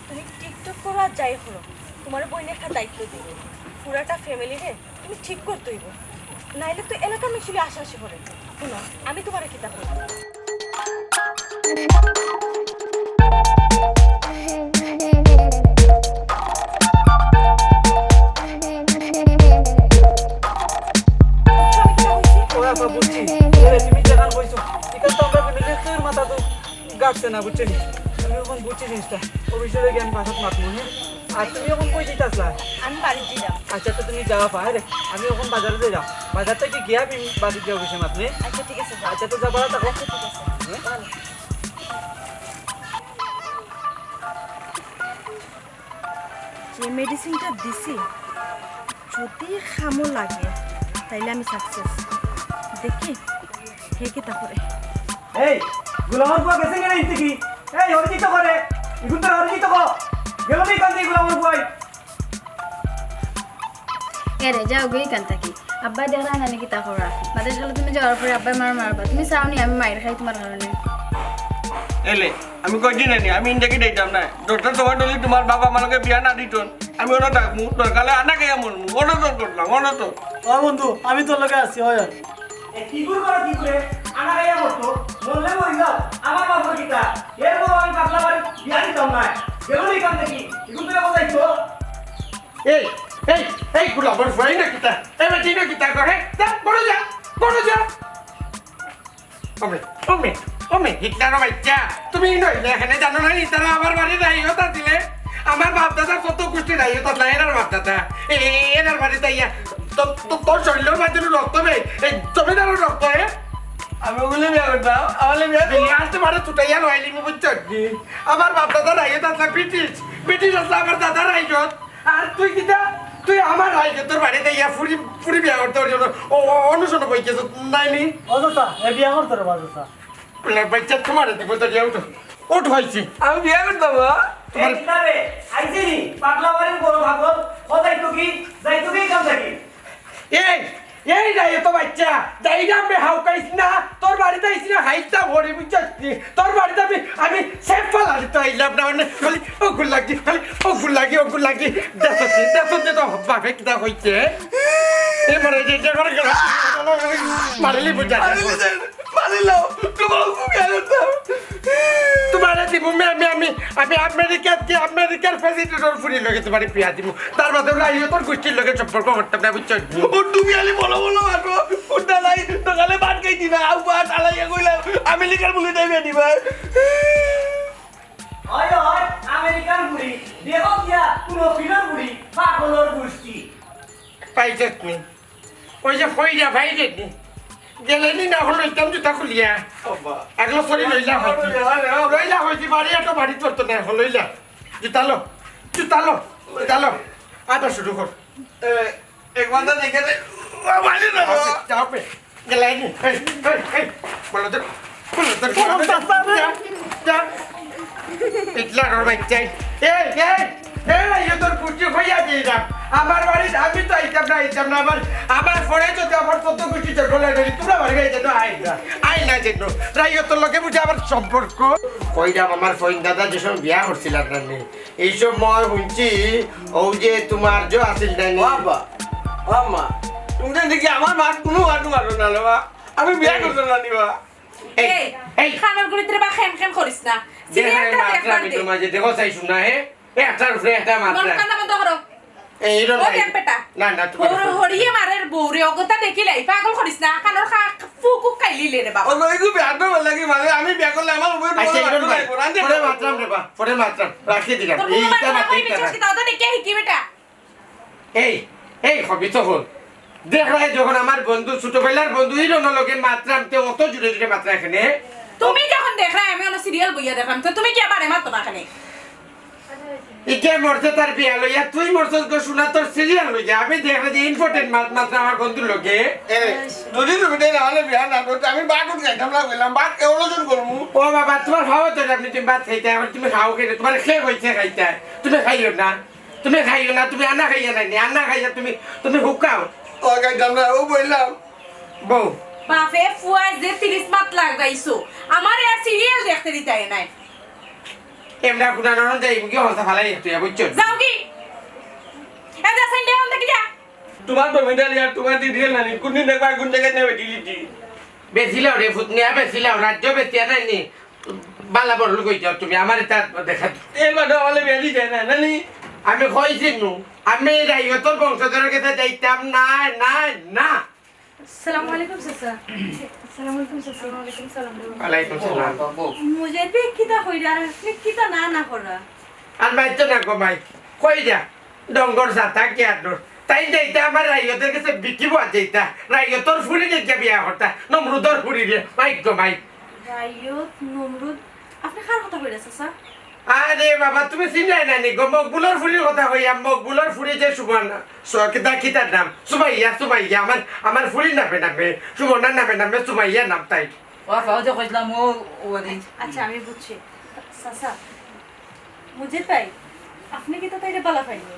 তুমি টিকটক করো আর যাই করো, তোমার বইনে একটা দায়িত্ব দিব। পুরাটা ফ্যামিলিরে তুমি ঠিক করতে অইব, নাইলে তো এলাকার মিছিলে আশাআশি করে। শুনো, আমি তোমারে কিতা কইব। ও আপা, বুঝছি। এরে, তুমি যেখান কইছো, এখান তো আমরা ফ্যামিলির কেউর মাথা তো গাটছে না, বুঝছো নি? আমি এখন বুঝছি জিনিসটা। অফিসে গিয়ে আমি বাসাত মাতমু, হ্যাঁ? আর তুমি এখন কই যাইতাছলা? আমি বাড়িত যাইরাম। আচ্ছা, তো তুমি যাও, পা, হ্যাঁ রে? আমি এখন বাজারে যাইরাম। বাজার থাকি গিয়া আমি বাড়িত গিয়া অফিসে মাতমু, হ্যাঁ? আচ্ছা, ঠিক আছে, যাও। আচ্ছা, তো যাও, বালা থাকো। আচ্ছা, ঠিক আছে। হ্যাঁ? যে মেডিসিনটা দিছি, যদি কামো লাগে, তাইলে আমি সাকসেস। দেখি, হে কিতা করে। এই, গোলামর পুয়া গেছে নি না ইনতে কি? এই, ওরে কিতা করে? ইগুন তো ওরে কিতা কো? গেল নি কান্দি গোলামর পুয়াই? এরে, যাও গই কান থাকি। আব্বায় দেখরা না নি কিতা কররা। বাদে শালা তুমি যাওয়ার পরে আব্বায় মার মারবা। তুমি চাও নি আমি মাইর খাই তোমার কারণে? এলে, আমি কইছি না নি, আমি ইন্ডিয়া কি যাইতাম না। ডক্টর তোমার ডলি তোমার বাবা আমার লগে বিয়া না দিতন। আমি ওনা থাকমু, দরকার হলে আনা খাইয়া মরমু। ওনা তো করলাম, ওনা তো। ও বন্ধু, আমি তোর লগে আছি, হয়, হয়। এ, কি করে করে, কি করে? আনা খাইয়া মরতো? মরলে মরি যাও। আমার বাপর কিতা? এর বড় আমি পাগলা বাড়ি বিয়া দিতাম না। গেল নি কান থাকি? ইগুন তো এখন যাইতো। এই, এই, এই, গোলামর পুয়াই না কিতা? এই বেটি না কিতা করে? যা, বড় যা, বড় যা। ওমে, ওমে, ওমে, হিটলারর বাইচ্চা। তুমি নইলে এখানে জানো না, ইতারা আমার বাড়ির রাইত আছিলে। আমার বাপ দাদা কত গোষ্ঠী রাইত আছলা, এরার বাপ দাদা। এ, এ, এরার বাড়িত আইয়া, তো, তো, তোর শরীরর মাঝে রক্ত নেই, এই জমিদারর রক্ত, এ? আমি ওগুলো বিয়া করতাম, আমার বিয়া বিয়া তোমারে ছুটাইয়া লইলিমু, বুঝছো নি? আমার বাপ দাদা রাইত আছলা ব্রিটিশ, ব্রিটিশ আছলা আমার দাদা রাইত। আর তুই কিতা? তুই আমার রাইত তোর বাড়িত ইয়া ফুরি, ফুরি বিয়া করতে পারছ না। ও, ও, অনুশোচনা বই গেছে, নাই নি? ও চাচা, এ বিয়া করতে রে, চাচা। বলে, "বাচ্চা তোমারে দিব তো, উঠো।" উঠ হইছি। আমি বিয়া করতাম, বাবা। তোমার এই কিতাবে আইছে নি? পাগলা বাড়ির বড় পাগল। ও যাইতো কি? যাইতো কি কাম থাকি? এই, এই যাই তো বাচ্চা, যাই না আমি হাউকাইছ না, তোর বাড়িত আইছি না, হাইতা ভরি বুঝছস নি? তোর বাড়িত আমি, আমি সেফ ফালা দিতে আইলাম না, মানে খালি ওগুন লাগি, খালি ওগুন লাগি, ওগুন লাগি। দেখো, দেখো, দেখো, বাপে কিতা কইছে? এ মরে যে, যে করে গেল, মারিলি বুঝা। মারিলি যে, মারিলাও, তোমার বুকে আনতাম। তোমারে দিব, আমি, আমি, আমি, আমি আমেরিকাত গিয়া আমেরিকার প্রেসিডেন্টর ফুরির লগে তোমারে বিয়া দিব। তার বাদে আমরা ইয়ে তোর গোষ্ঠীর লগে সম্পর্ক করতাম না, বুঝছো? ও তুমি খালি বলো, বলো, মারো। ও ডালাই, তো খালি ভাত খাই দিবা, আউ ভাত আলাইয়া কইলাম, আমেরিকার বুকে যাইবে দিবা। হয়, হয়, আমেরিকার ফুরি। দেখো গিয়া, কুনো ফিলর বুড়ি, পাগলর গোষ্ঠী। পাইছত নি? ওই যে কইরা ভাই রে নি। গেলে নি না হলো ইতাম জুতা খুলিয়া। আব্বা। আগলো সরি লইলা হইতি। আরে, আরে, আরে। লইলা হইতি, বাড়ি এত বাড়ি তোর তো নাই, হলো লইলা। জুতা লো, জুতা লো, জুতা লো। আবার শুরু কর। এ, এক বান্দা দেখে দে। ও, বাড়ি না। যাও পে। গেলাই নি? এই, এই, এই, বলো তো, বলো তো, বলো তো। যা, যা। ইটলা রোড বাইক চাই। এই, এই, এই, রাইও তোর বুদ্ধি হইয়া দিয়ে যা। আমার বাড়িত আমি তো আইতাম না, আইতাম না। আমার, আমার পরে যদি আমার কত কিছু জঙ্গলে ধরি, তোমরা বাড়ি আইতে তো আই না। আই না যেন। রাইও তোর লগে বুঝে আমার সম্পর্ক। কইরাম আমার ফইন দাদা যে সময় বিয়া করছিলাম না নি। এই সময় শুনছি, ও যে তোমার যে আছিল না নি? ও আব্বা, ও আম্মা, তুমি তো দেখি আমার মাত কুনু মাত মাতো না রে বা। আমি বিয়া এই। করতাম না নি বা। এই, এই, এই। কানর গুড়িত রে বা খেন খেন করিস না। সিরিয়ালটা দেখ মাত্র বাদ আমি দে। তোমার যে দেখো চাই শুনা, হে? এ, একটার উপরে একটা মাত্র। মন কান্দা বন্ধ করো। এই, এই ও রকম দেখ বেটা। না, না, তোমার হর-, হরিয়ে মারের বউরে, অগতা দেখিলাই, পাগল করিস না। কানর খা-, ফুকুক খাইলিলে রে বাবা। ও, ওই খুব আড্ডা ভালো লাগে, মানে, আমি বিয়া করলে আমার উপরে আচ্ছা, তোমার ইরন আড্ডা ভাই, লাগবে, রান্ধে পরে খাবে। মাতরাম রে বা, পরে মাতরাম। রাখি দিলাম। তোর এই, মুখে ইটা মাথা মাতে, হয়, ইটা মিছা মাতে। কথা, ওটা দেখে হিকি বেটা। এই, এই, হবি তো হল। দেখরায় যখন আমার বন্ধু, ছোটবেলার বন্ধু, ইরনর লগে মাতরাম, তে অত জুরে জুরে মাতরা এখানে। তুমি যখন দেখরায়, আমি অন্য সিরিয়াল বইয়া দেখরাম, তো তুমি কি আবার এ মাতো না এখানে? ইকে মরছে তার বিয়া লইয়া, তুই মরছস গো সোনা তোর সিরিয়াল লইয়া। আমি দেখরায় যে ইম্পর্টেন্ট মাত মাতরা আমার বন্ধুর লগে। এ, যদি তুমি তাই না হলে বিয়া না করতে, আমি বাটুর খাইতাম না বললাম, বাট এগুলো জন করবো। ও বাবা, তোমার ভাবো তো আপনি তুমি ভাত খাইতে, আবার তুমি খাও খাইতে, তোমার খে হইছে খাইতে, তুমি খাইও না। তুমি খাইও না, তুমি আনা খাইয়া নাই নি, আনা খাইয়া তুমি, তুমি হুকাও। ও গাইতাম না, ও বললাম। বউ। বাপে ফুয়ায় যে তিরিশ মাত লাগাইছো, আমারে আর সিরিয়াল দেখতে দিতায় নাই। এমরা কুনা নরম যাই, মুখে হলতা ফালাই একটু, ইয়া বুঝছো? যাও কি? এ যা, সাইডে হন দেখি যা। তোমার তো মেডাল ইয়ার, তোমার দিদি নানি, কোন দিন দেখবা, কোন জায়গায় নেবে ডিলিটি? বেচিলাও রে, ফুতনিয়া বেচিলাও, রাজ্য বেচিয়া নাই নি? বালা বড় লোক হইতে তুমি, আমার এটা দেখা। এর বাদে হলে বেরি যায় না, নানি? আমি কইছি নু, আমি রাইয়তর বংশধরের কাছে যাইতাম না, না, না। আসসালামু আলাইকুম চাচা। আসসালামু আলাইকুম চাচা। ওয়ালাইকুম সালাম। ওয়ালাইকুম সালাম। মুজাহিদ ভাই কিতা কইরা আর আপনি কিতা না না করা? আর মাইতো না গো মাই, কই যা? ডঙ্গর জাতা কি আর ডর? তাই যাইতা আমার রাইয়তর কাছে বিকিব আর যাইতা। রাইয়তর ফুরি যে বিয়া করতা, নমরুদর ফুরি রে, মাই গো মাই। রাইয়ত, নমরুদ, আপনি কার কথা কইরা চাচা? আরে বাবা, তুমি চিনলাই না নি গো? মকবুলর ফুরির কথা কইয়া, মকবুলর ফুরি যে সুবর্ণা, স-, কিতা, কিতার নাম? সুমাইয়া, সুমাইয়া, আমার, আমার ফুরির নামে নামে, সুবর্ণার নামে নামে সুমাইয়া নাম তাই। ও, আফা, ওই যে কইছিলাম, ও, ও, ওদি। আচ্ছা, আমি বুঝছি। চাচা, মুজাহিদ ভাই, আপনি কিতা তাইরে বালা পাইননি?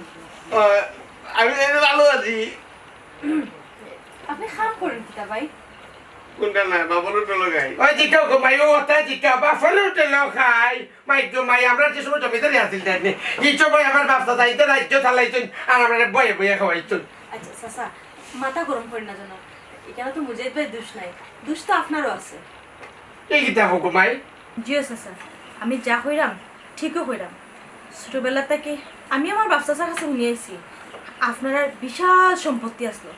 আহ, আমি তাইরে ভালো আছি। আপনি কাম করেন কিতা ভাই? কোনটা না, বাবার হোটেলও খাই। ওই যে কেউ ঘুমাই, ও ওটা যে কেউ বাবার হোটেলও খাই। মাই গো মাই, আমরা যে সময় জমিদারি আছিল তাই নি, এই সময় আমার বাপ চাচা ইতে রাজ্য চালাইছইন, আর আমরা বয়ে বয়ে খাওয়াইছইন। আচ্ছা, চাচা, মাথা গরম করেন না যেন। এখানে তো মুজাহিদ ভাইর দোষ নাই, দোষ তো আপনারও আছে। এই কিতা হুকুমাই? জিও চাচা, আমি যা কইরাম, ঠিকও কইরাম। ছোটবেলা থাকি আমি আমার বাপ চাচার কাছে শুনি আইছি, আপনার বিশাল সম্পত্তি আসলো।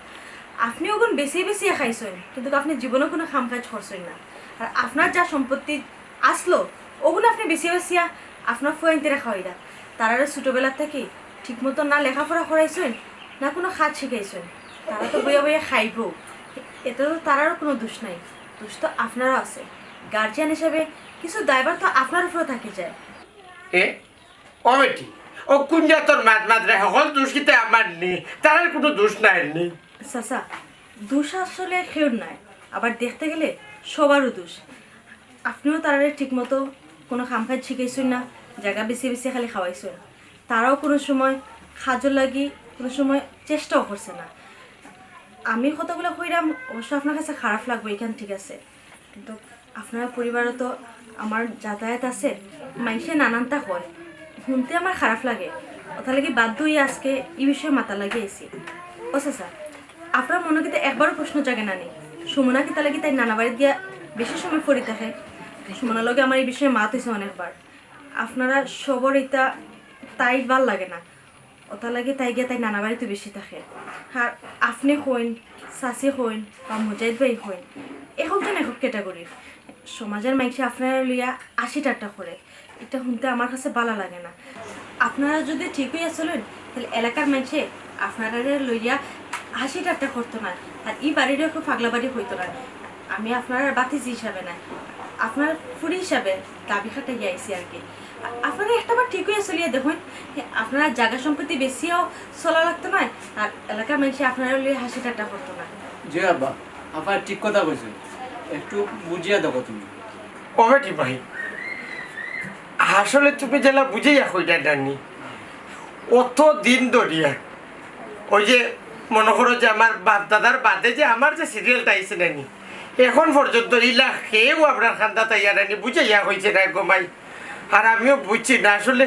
আপনি ওগুন বেশি বেশি খাইছইন, কিন্তু আপনি জীবনে কোনো কাম কাজ করছইন না। আর আপনার যা সম্পত্তি আসলো, ওগুন আপনি বেশি বেশিয়া আপনার ফুয়াইন্তরে খাওয়াইরা। তারারে ছোটবেলা থাকি ঠিকমতো না লেখাপড়া করাইছইন, না কোনো কাজ শিখাইছইন। তারা তো বইয়া বইয়া খাইবো, এতে তো তারারও কোনো দোষ নাই, দোষ তো আপনারও আছে। গার্জিয়ান হিসাবে কিছু দায়ভার তো আপনার উপরে থাকি যায়। এ? ও বেটি, ও কোন জাতর মাত মাতরে? হকল দোষ কিতা আমার নি? তারার কোনো দোষ নাই নি? চাচা, দোষ আসলে কেউর নাই, আবার দেখতে গেলে সবারও দোষ। আপনিও তারারে ঠিকমতো কোনো কাম কাজ শিখাইছইন না, জাগা বেশি বেশি খালি খাওয়াইছইন। তারাও কোনো সময় কাজর লাগি কোনো সময় চেষ্টাও করছে না। আমি কথাগুলো কইরাম, অবশ্য আপনার কাছে খারাপ লাগবে, এখান ঠিক আছে, কিন্তু আপনার পরিবারও তো আমার যাতায়াত আছে, মাইনষে নানানটা কয়, শুনতে আমার খারাপ লাগে। ওটা লাগি বাধ্য হইয়া আজকে এই বিষয়ে মাতা লাগি আইছি। ও চাচা, আপনার মনো কিতা একবারও প্রশ্ন জাগে না নি? সুমনা কিতা লাগি তাইর নানা বাড়িত গিয়া বেশি সময় পড়ি থাকে? সুমনার লগে আমার এই বিষয়ে মাত হইছে অনেকবার। আপনারা সবর ইতা তাইর ভালা লাগে না। ওটা লাগি তাই গিয়া তাইর নানা বাড়িত বেশি থাকে। আর আপনে কইন, চাচি কইন, বা মুজাহিদ ভাই কইন, একজন একক category-র। সমাজর মাইনষে আপনারে লইয়া হাসি ঠাট্টা করে, ইটা শুনতে আমার কাছে ভালা লাগে না। আপনারা যদি ঠিক অইয়া চলেন, তাইলে এলাকার মাইনষে আপনারারে লইয়া হাসি ঠাট্টা করতো না, আর ই বাড়িরে কেউ পাগলা বাড়ি কইতো না। আমি আপনারার ভাতিজি হিসাবে নায়, আপনারার ফুড়ি হিসাবে দাবি খাটাইয়া আইছি আর কি। আ-, আপনারা একটাবার ঠিক অইয়া চলিয়া দেখইন, আপনারার জাগা সম্পত্তি বেচিয়াও চলা লাগতো নায়, আর এলাকার মাইনষে আপনারারে লইয়া হাসি ঠাট্টা করতো না। জি আব্বা, আপা ঠিক কথা কইছইন, একটু বুঝিয়া দেখো তুমি। ও বেটি ভাই, আসলে তুমি যেলা বুঝাইয়া কইরায় নানি, অত দিন ধরিয়া, ওই যে মনো করো যে আমার বাপ দাদার বাদে যে আমার যে সিরিয়ালটা আইছে নানি, এখন পর্যন্ত ইলা কেউ আপনার কান্দাত আইয়া নানি বুঝাইয়া কইছে না গো মাই। আর আমিও বুঝছি না আসলে,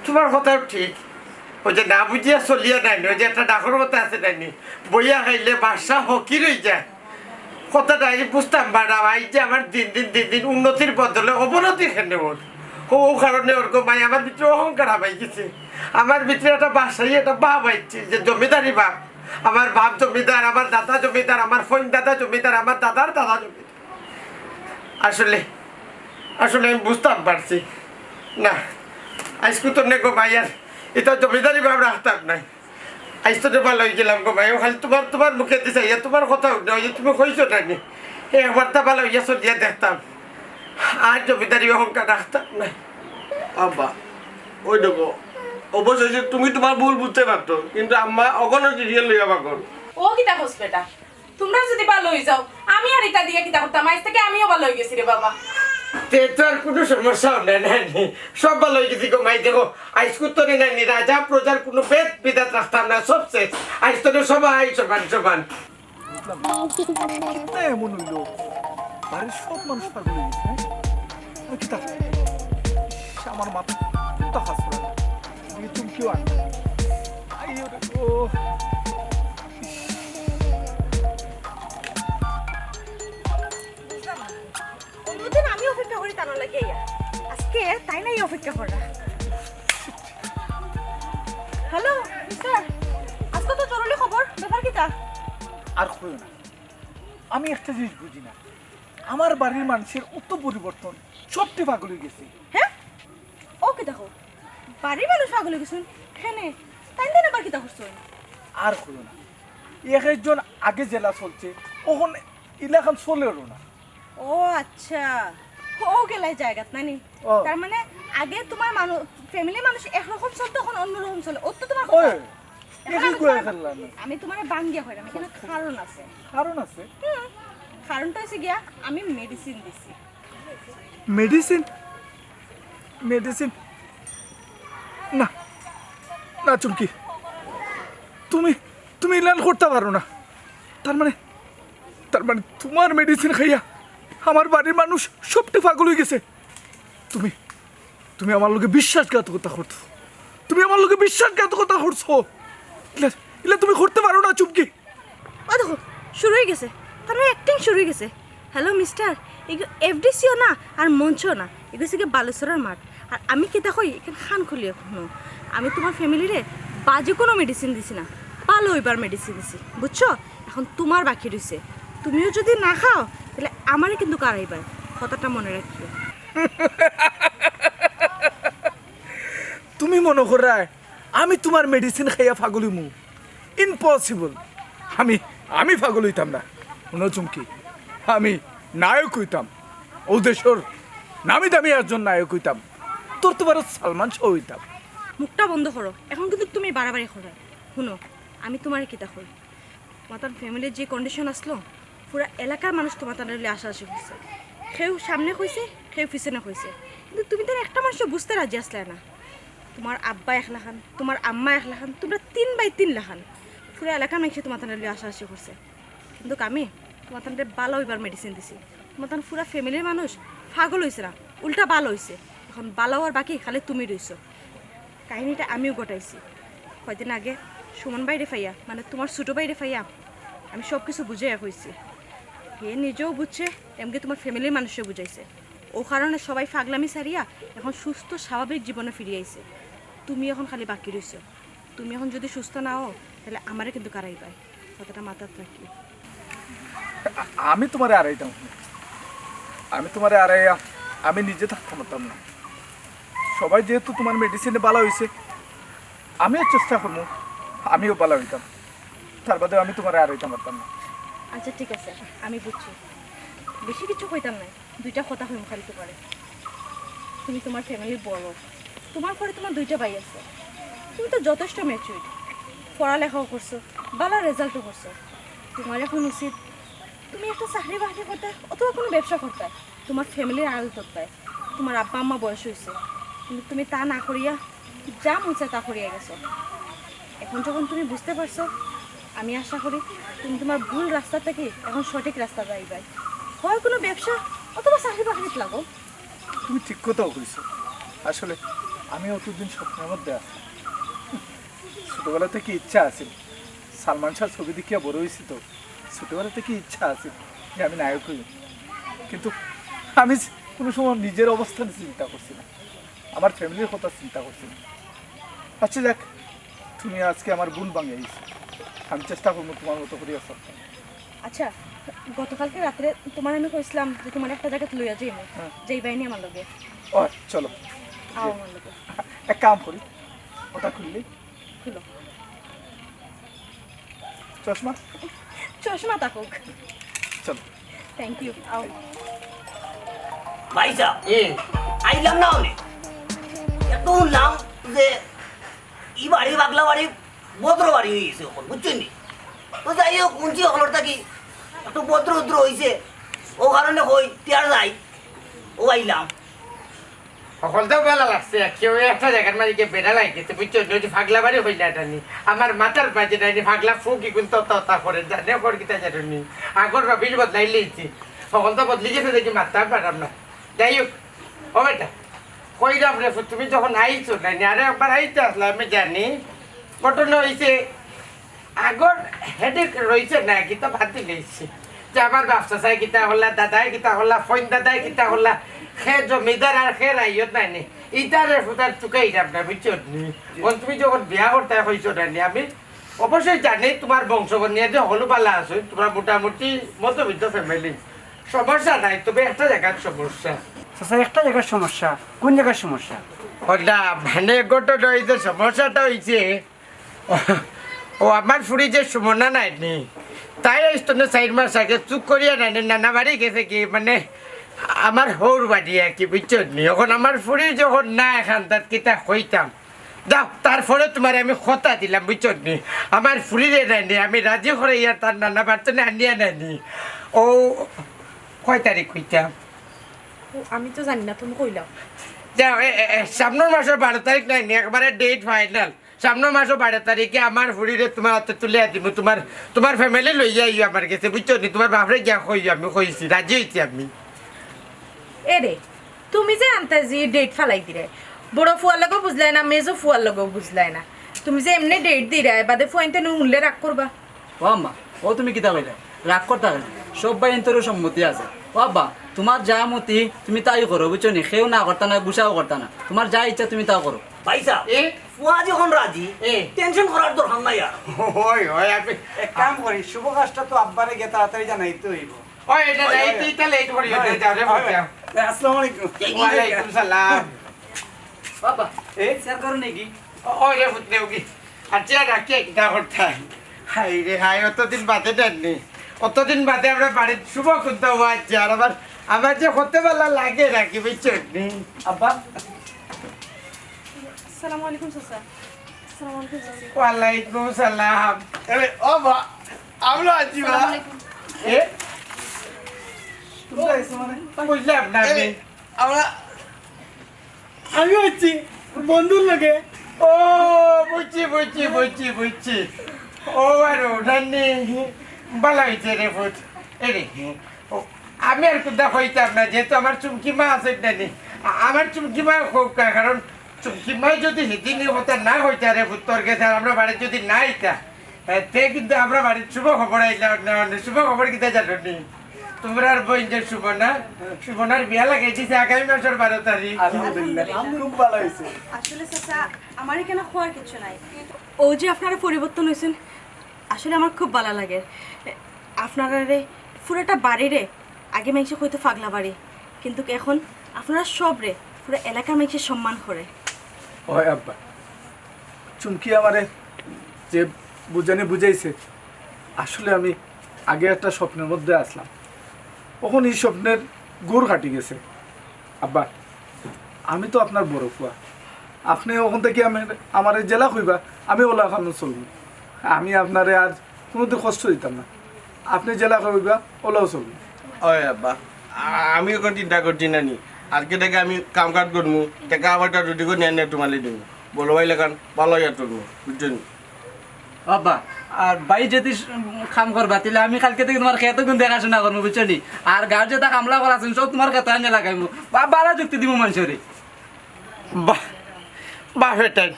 তোমার কথাও ঠিক। ওই যে না বুঝিয়া চলিয়া নানি, ওই যে একটা ডাকর কথা আছে নানি, বইয়া খাইলে বাদশা ফকির অই যায়। কথাটা আমি বুঝতাম পাররাম, আইজ যে আমার দিন দিন দিন দিন উন্নতির বদলে অবনতি কেনে অর। ও, ও কারণে অর গো মাই আমার ভিতরে অহংকার হামাই গেছে। আমার ভিতরে একটা বাদশাই, একটা ভাব আইছে যে জমিদারি ভাব। আমার বাপ জমিদার, আমার দাদা জমিদার, আমার ফইন দাদা জমিদার, আমার দাদার দাদা জমিদার। আসলে, আসলে আমি বুঝতাম পারছি না, আইজকু তো নে গো মাই আর ইতা জমিদারি ভাব রাখতাম নায়। আইজ তো ভালা অই গেলাম গো মাই, ও খালি তোমার, তোমার মুখেদি চাইয়া তোমার কথা হুনিয়া, ওই যে তুমি কইছো নানি, একবারটা ভালা অইয়া চলিয়া দেখতাম, আর জমিদারি অহংকার রাখতাম নায়। আব্বা, ওই দেখো, অবশেষে তুমি তোমার ভুল বুঝতে পারতো, কিন্তু আম্মা অখনো সিরিয়াল লইয়া পাগল। ও কিতা কস বেটা, তুমরা যদি ভালা অই যাও, আমি আর ইতা দিয়া কিতা করতাম? আইজ থাকি আমিও ভালা অই গেছি রে বাবা। তে তো আর কুনু সমস্যা অর না, নানি। সব ভালা অই গেছি গো মাই। দেখো, আইজকু তনে নানি, রাজা প্রজার কুনু ভেদ বিধাত রাখতাম না, সব শেষ। আইজ তনে সবাই সমান সমান। বুঝলাম না। কিতা এমন অইলো? বাড়ির সব মানুষ পাগল অই গেছে, হ্যাঁ? আর কিতা? ইস, আমার মাথা কুনতা কাজ করে না। এদিকে তুমি কেউ আন। আইয়ো রে গো। বুঝলাম না। অন্যদিন আমি অপেক্ষা করি তান লাগি আইয়া। আজকে তাইন আইয়া অপেক্ষা কররা। Hello, sir. আজকে তো জরুরি খবর, ব্যাপার কিতা? আর কইও না। আমি একটা জিনিস বুঝি না। আমার বাড়ির মানুষের অত পরিবর্তন, সবটি পাগল অই গেছে। হ্যাঁ? ও কিতা কও? বাড়ির মানুষ পাগল অই গেছইন? কেনে? তাইন তাইন আবার কিতা করছইন? আর কইও না। এক একজন আগে যেলা চলছে, অখন ইলাখান চলেরও না। ও আচ্ছা, ও গেলায় জাগাত নানি? ও। তার মানে আগে তোমার মানু-, ফ্যামিলির মানুষ একরকম চলতো, অখন অন্যরকম চলে। ও তো তোমার কথা। ওই, এখন আমি তোমার, আমি তোমারে ভাঙ্গিয়া কইরাম, এখানো কারণ আছে। কারণ আছে? হুম, কারণটা অইছে গিয়া আমি মেডিসিন দিছি। মেডিসিন? মেডিসিন? না, না চুমকি, তুমি, তুমি ইলান করতা পারো না। তার মানে, তার মানে তোমার মেডিসিন খাইয়া আমার বাড়ির মানুষ সবটি পাগল অই গেছে। তুমি, তুমি আমার লগে বিশ্বাসঘাতকতা করছো। তুমি আমার লগে বিশ্বাসঘাতকতা করছো। ইলা, ইলা তুমি করতে পারো না চুমকি। ও দেখো, শুরু অই গেছে, তার মানে অ্যাক্টিং শুরু অই গেছে। হ্যালো মিস্টার, এগু এফডিসিও না আর মঞ্চও না, এগু অইছে গি বালুচরর মাঠ। আর আমি কিতা কই, এখান কান খুলিয়া হুনো। আমি তোমার ফ্যামিলিরে বাজে কুনু মেডিসিন দিছি না, ভালা অইবার মেডিসিন দিছি, বুঝছো? এখন তোমার বাকি রইছে, তুমিও যদি না খাও, তাইলে আমারে কিন্তু কারাইবায়, কথাটা মনে রাখিও। তুমি মনো কররায় আমি তোমার মেডিসিন খাইয়া পাগল অইমু? ইম্পসিবল। আমি, আমি পাগল অইতাম না। হুনো চুমকি, আমি নায়ক অইতাম, অউ দেশর নামি দামি একজন নায়ক অইতাম, তোর তো বারো সালমান শাহ অইতাম। মুখটা বন্ধ করো, এখন কিন্তু তুমি বাড়াবাড়ি কররায়। হুনো, আমি তোমারে কিতা কই, তোমার তান ফ্যামিলির যে কন্ডিশন আছলো, পুরা এলাকার মানুষ তোমার তানরে লইয়া আশাআশি করছে। কেউ সামনে কইছে, কেউ পিছনে কইছে, কিন্তু তুমি তান একটা মানুষও বুঝতে রাজি আছলায় না। তোমার আব্বা এক লাখান, তোমার আম্মা এক লাখান, তোমরা তিন ভাই তিন লাখান। পুরা এলাকার মানুষে তোমার তানরে লইয়া আশাআশি করছে, কিন্তু আমি তোমার তানরে ভালা অইবার মেডিসিন দিছি। তোমার তান পুরা ফ্যামিলির মানুষ পাগল অইছে না, উল্টা ভালা অইছে। এখন ভালা অওয়ার বাকি খালি তুমি রইছো। কাহিনীটা আমিও ঘটাইছি। কয়দিন আগে সুমন ভাইরে পাইয়া, মানে তোমার ছোট ভাইরে পাইয়া, আমি সব কিছু বুঝাইয়া কইছি। হে নিজেও বুঝছে, এমনকি তোমার ফ্যামিলির মানুষেও বুঝাইছে। ও কারণে সবাই পাগলামি ছাড়িয়া এখন সুস্থ স্বাভাবিক জীবনে ফিরিয়া আইছে। তুমি এখন খালি বাকি রইছো। তুমি এখন যদি সুস্থ না হও, তাইলে আমারে কিন্তু কারাইবায়। কথাটা মাথাত রাখিও। আ-, আমি তোমারে আরাইতাম। আমি তোমারে আরাইয়া আমি নিজে থাকতাম পারতাম না। সবাই যেহেতু তোমার মেডিসিনে ভালা অইছে, আমিও চেষ্টা করমু, আমিও ভালা অইতাম। তার বাদে আমি তোমারে আর অইতাম পারতাম না। আচ্ছা, ঠিক আছে, আমি বুঝছি। বেশি কিছু কইতাম নায়, দুইটা কথা কইমু খালি তোমারে। তুমি তোমার ফ্যামিলির বড়, তোমার পরে তোমার দুইটা ভাই আছে। তুমি তো যথেষ্ট ম্যাচিউরড, পড়ালেখাও করছো, ভালা রেজাল্টও করছো। তোমার এখন উচিত তুমি একটা চাকরি বাকরি করতায় অথবা কোনো ব্যবসা করতায়, তোমার ফ্যামিলির আড়াল থাকতায়। তোমার আব্বা আম্মা বয়স অইছে, কিন্তু তুমি তা না করিয়া যা মন চায় তা করিয়া গেছো। এখন যখন তুমি বুঝতে পারছো, আমি আশা করি তুমি তোমার ভুল রাস্তা থাকি এখন সঠিক রাস্তা যাইবায়। হয় কোনো ব্যবসা অথবা চাকরি বাকরিত লাগো। তুমি ঠিক কথাও কইছো। আসলে আমি অতদিন স্বপ্নের মধ্যে আছি। ছোটবেলা থাকি ইচ্ছা আছিল, সালমান শাহর ছবি দেখিয়া বড় অইছি তো। ছোটবেলা থাকি ইচ্ছা আছিল যে আমি নায়ক অইমু, কিন্তু আমি কোনো সময় নিজের অবস্থান চিন্তা করছি না, আমার ফ্যামিলির কথা চিন্তা করছি না। আচ্ছা যাক, তুমি আজকে আমার ভুল ভাঙাই দিছো। আমি চেষ্টা করমু তোমার মতো করিয়া চলতে। আচ্ছা, গতকালকে রাত্রে তোমারে আমি কইছিলাম যে তোমারে একটা জাগাত লইয়া যাইমু, হ্যাঁ। যাইবায়নি আমার লগে? ও, চলো। আও আমার লগে। এক কাম করি, ওটা খুললি। খুলো। চশমা? চশমা থাকুক। চলো। Thank you. আও। ভাইসাব, এ। আইলাম না অনে। এত হুনলাম যে ই বাড়ি পাগলা বাড়ি, ভদ্র বাড়ি অইগেছে অখন, বুঝছইন নি? তো যাই হোক, হুনছি অকলর থাকি একটু ভদ্র উদ্র অইছে, অউ কারণে কই, তে আর যাই, অউ আইলাম। হকলতা ভালা লাগছে, কেউ একটা জাগার মাঝে গিয়া বেড়া লাগি গেছে, বুঝছো? যদি পাগলা বাড়ি অইলা এটা নি, আমার মাথার মাঝে নাই নি, পাগলা ফুক ইগুন তো ততা করে, জানে কর কিতা জানো নি। আগর রবিশ বদলাই লইছি, হকলতা বদলি গেছে দেখি মাততাম পারলাম না। যাই হোক, ও বেটা, কইরাম রে ফুত, তুমি যখন আইছো না নি, আরে একবার আইতে আসলে আমি জানি। ঘটনা অইছে, আগর হেডেক রইছে না, কিতা বাদ দিলাইছি। যে আমার বাপ চাচায় কিতা করলা, দাদায় কিতা করলা, ফইন দাদায় কিতা করলা, কে জমিদার আর কে রাইয়ত নায় নি। ইতারে ফুতার চুকাইরাম না, বুঝছো নি? অখন তুমি যখন বিয়া করতায় কইছো না নি, আমি অবশ্যই জানি তোমার বংশগত নিয়া যে হকলউ ভালা আছইন, তোমরা মোটামুটি মধ্যবিত্ত ফ্যামিলি, সমস্যা নাই, তবে একটা জাগার সমস্যা। চাচা, একটা জাগার সমস্যা? কোন জাগার সমস্যা? ওটা মানে ঘটনা অইছে, সমস্যাটা অইছে, ও, আমার ফুড়ি যে সুমনা নায় নি, তাই আইজ তনে চাইর মাস আগে চুপ করিয়া নায় নি, নানা বাড়ি গেছে কি, মানে, আমার হউর বাড়ি আর কি, বুঝছো নি? অখন আমার ফুড়ি যখন নাই এখান, তাত কিতা কইতাম? যাও, তারপরে তোমারে আমি কথা দিলাম, বুঝছো নি? আমার ফুড়িরে নায় নি, আমি রাজি করাইয়া তার নানা বাড়ি তনে আনিয়া নায় নি। ও, কয় তারিখ কইতাম? ও, আমি তো জানি না, তুমি কইলাও। যাও, এ, এ, এ, সামনর মাসর বারো তারিখ নায় নি, একবারে ডেট ফাইনাল। সামনর মাসর বারো তারিখে আমার ফুড়িরে তোমার আতো তুলিয়া দিমু, তোমার, তোমার ফ্যামিলি লইয়া আইও আমার গেছে, বুঝছো নি? তোমার বাপরে গিয়া কইও, আমি কইছি, রাজি অইছি আমি। এ রে, তুমি যে আন্তাজি ডেট ফালাই দিরায়, বড় ফুয়ার লগেও বুঝলায় না, মেজো ফুয়ার লগেও বুঝলায় না। তুমি যে এমনে ডেট দিরায়, বাদে ফুয়াইন্তে নু হুনলে রাগ করবা। ও আম্মা, ও তুমি কিতা কইলায়? রাগ করতা কেনে? সব ভাইয়াইন্তরও সম্মতি আছে। ও আব্বা, তোমার যা মতি তুমি তাই করো, বুঝছো নি? কেউ না করতা না, গুছাও করতা না, তোমার যা ইচ্ছা তুমি তা করো। ভাইসাব, এ? ফুয়া যখন রাজি, এ? টেনশন করার দরকার নাই আর। অয়, অয়, আপনি এক কাম করি, শুভ কাজটা তো আব্বারে গিয়া তাড়াতাড়ি জানাইতে অইবো। অয়, এটা অয়, লেট, অয়। এটা লেট করি, অয়, এটা যাও রে, অয়। বুঝলাম। আসসালামু আলাইকুম। ওয়ালাইকুম সালাম। বাবা, এ? শেয়ার করো নাকি? অয় রে, ফুত নেও কি? আচ্ছা, রাখি একটা কথা। হায় রে হায়, অতদিন বাদে ডাকলি। অতদিন বাদে আমরা বাড়ির শুভ করতে হওয়া আছে, আর আমার, আমার যে করতে ভালা লাগে রাখি, বুঝছো নি? আব্বা। আসসালামু আলাইকুম চাচা। আসসালামু আলাইকুম চাচা। ওয়ালাইকুম সালাম। এ, ও বা, আমরা আছি বা। আসসালামু আলাইকুম। এ? তোমরা আইছো মানে? বুঝলাম না আমি। এ, আমরা, আমি আইছি বন্ধুর লগে। ও, বুঝছি, বুঝছি, বুঝছি, বুঝছি। ও, আর ও, নানি, ভালা অইছে রে ফুত। এ রে, ও, আমি আর কুন্তা কইতাম না, যেহেতু আমার চুমকি মা আছে নানি। আ-, আমার চুমকি মা কউক, কারণ চুমকি মায় যদি হিদিনই কথা না কইতা রে ফুত, তোর গেছে আর আমরা বাড়িত যদি না আইতা, এ, তে কিন্তু আমরা বাড়িত শুভ খবর আইলা না, না, শুভ খবর কিতা জানো নি? তোমরার বইন যে সুমনা, সুমনার বিয়া লাগাই দিছে আগামী মাসর বারো তারিখ। আলহামদুলিল্লাহ, খুব ভালা অইছে। আসলে চাচা, আমার এখানে খোয়ার কিছু নাই। ও যে আপনারা পরিবর্তন অইছেন, আসলে আমার খুব ভালা লাগে। আপনারারে পুরাটা বাড়িরে আগে মাইনষে কইতো পাগলা বাড়ি, কিন্তু এখন আপনারা সবরে পুরা এলাকার মানুষে সম্মান করে। ওই আব্বা, চুমকি আমারে যে বুঝানি বুঝাইছে, আসলে আমি আগে একটা স্বপ্নের মধ্যে আসলাম, অখন ই স্বপ্নের ঘোর কাটি গেছে। আব্বা, আমি তো আপনার বড় পুয়া, আপনে অখন থাকি আমি, আমারে যেলা কইবা, আমি অলা কামে চলমু। আমি আপনারে আর কুনুদিন কষ্ট দিতাম না, আপনে যেলা কইবা অলাউ চলমু। ওই আব্বা, আ-, আমি অখন চিন্তা করছি না নি, আজকে থাকি আমি কাম কাজ করমু, টেকা পয়সা রুজি করি আনিয়া তুমারে দিমু, বড় ভাই লাখান ভালা অইয়া চলমু, বুঝছো নি? আব্বা, আর ভাই যদি স-, কাম করবা, তাইলে আমি কাইলকে থাকি তুমার খেত গুন দেখাশুনা করমু, বুঝছো নি? আর গাঁওর যেতা কামলা করা আছে, সব তুমার খেত আনিয়া লাগাইমু, বা-, ভালা যুক্তি দিমু মানষরে। বাহ, বাহ বেটাইন,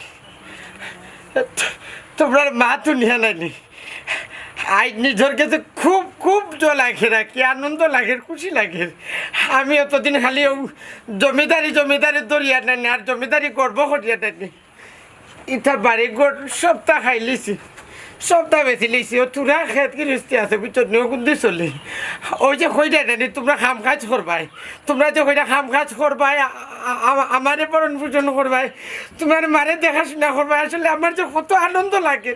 তুমরার মা দুনিয়া নাই নি। আইজ নিজর গেছে খুব, খুব জোর লাগে, কি আনন্দ লাগে, খুশি লাগে। আমি অতদিন খালি অউ জমিদারি, জমিদারি ধরিয়া নাই নি, আর জমিদারি গর্ব করিয়া নাই নি। ইতা বাড়ি ঘর সবতা খাইলিছি, সবতা বেচিলিছি। অউ থুড়া খেত গিরস্তি আছে, বুঝছো নি, অগুন দি চলি। অউ যে কইরায় না নি, তুমরা কাম কাজ করবায়, তুমরা যে কইরায় কাম কাজ করবায়, আ-, আ-, আ-, আমারে ভরণ পোষণ করবায়, তুমার মারে দেখাশুনা করবায়, আসলে আমার যে কত আনন্দ লাগে।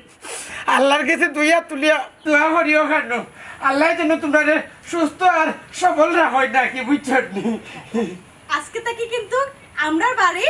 আল্লার গেছে দুইয়া তুলিয়া দোয়া করিও কেন, আল্লায় যেন তুমরারে সুস্থ আর সবল রাখইন নাকি, বুঝছো নি? আজকে থাকি কিন্তু আমরার বাড়ি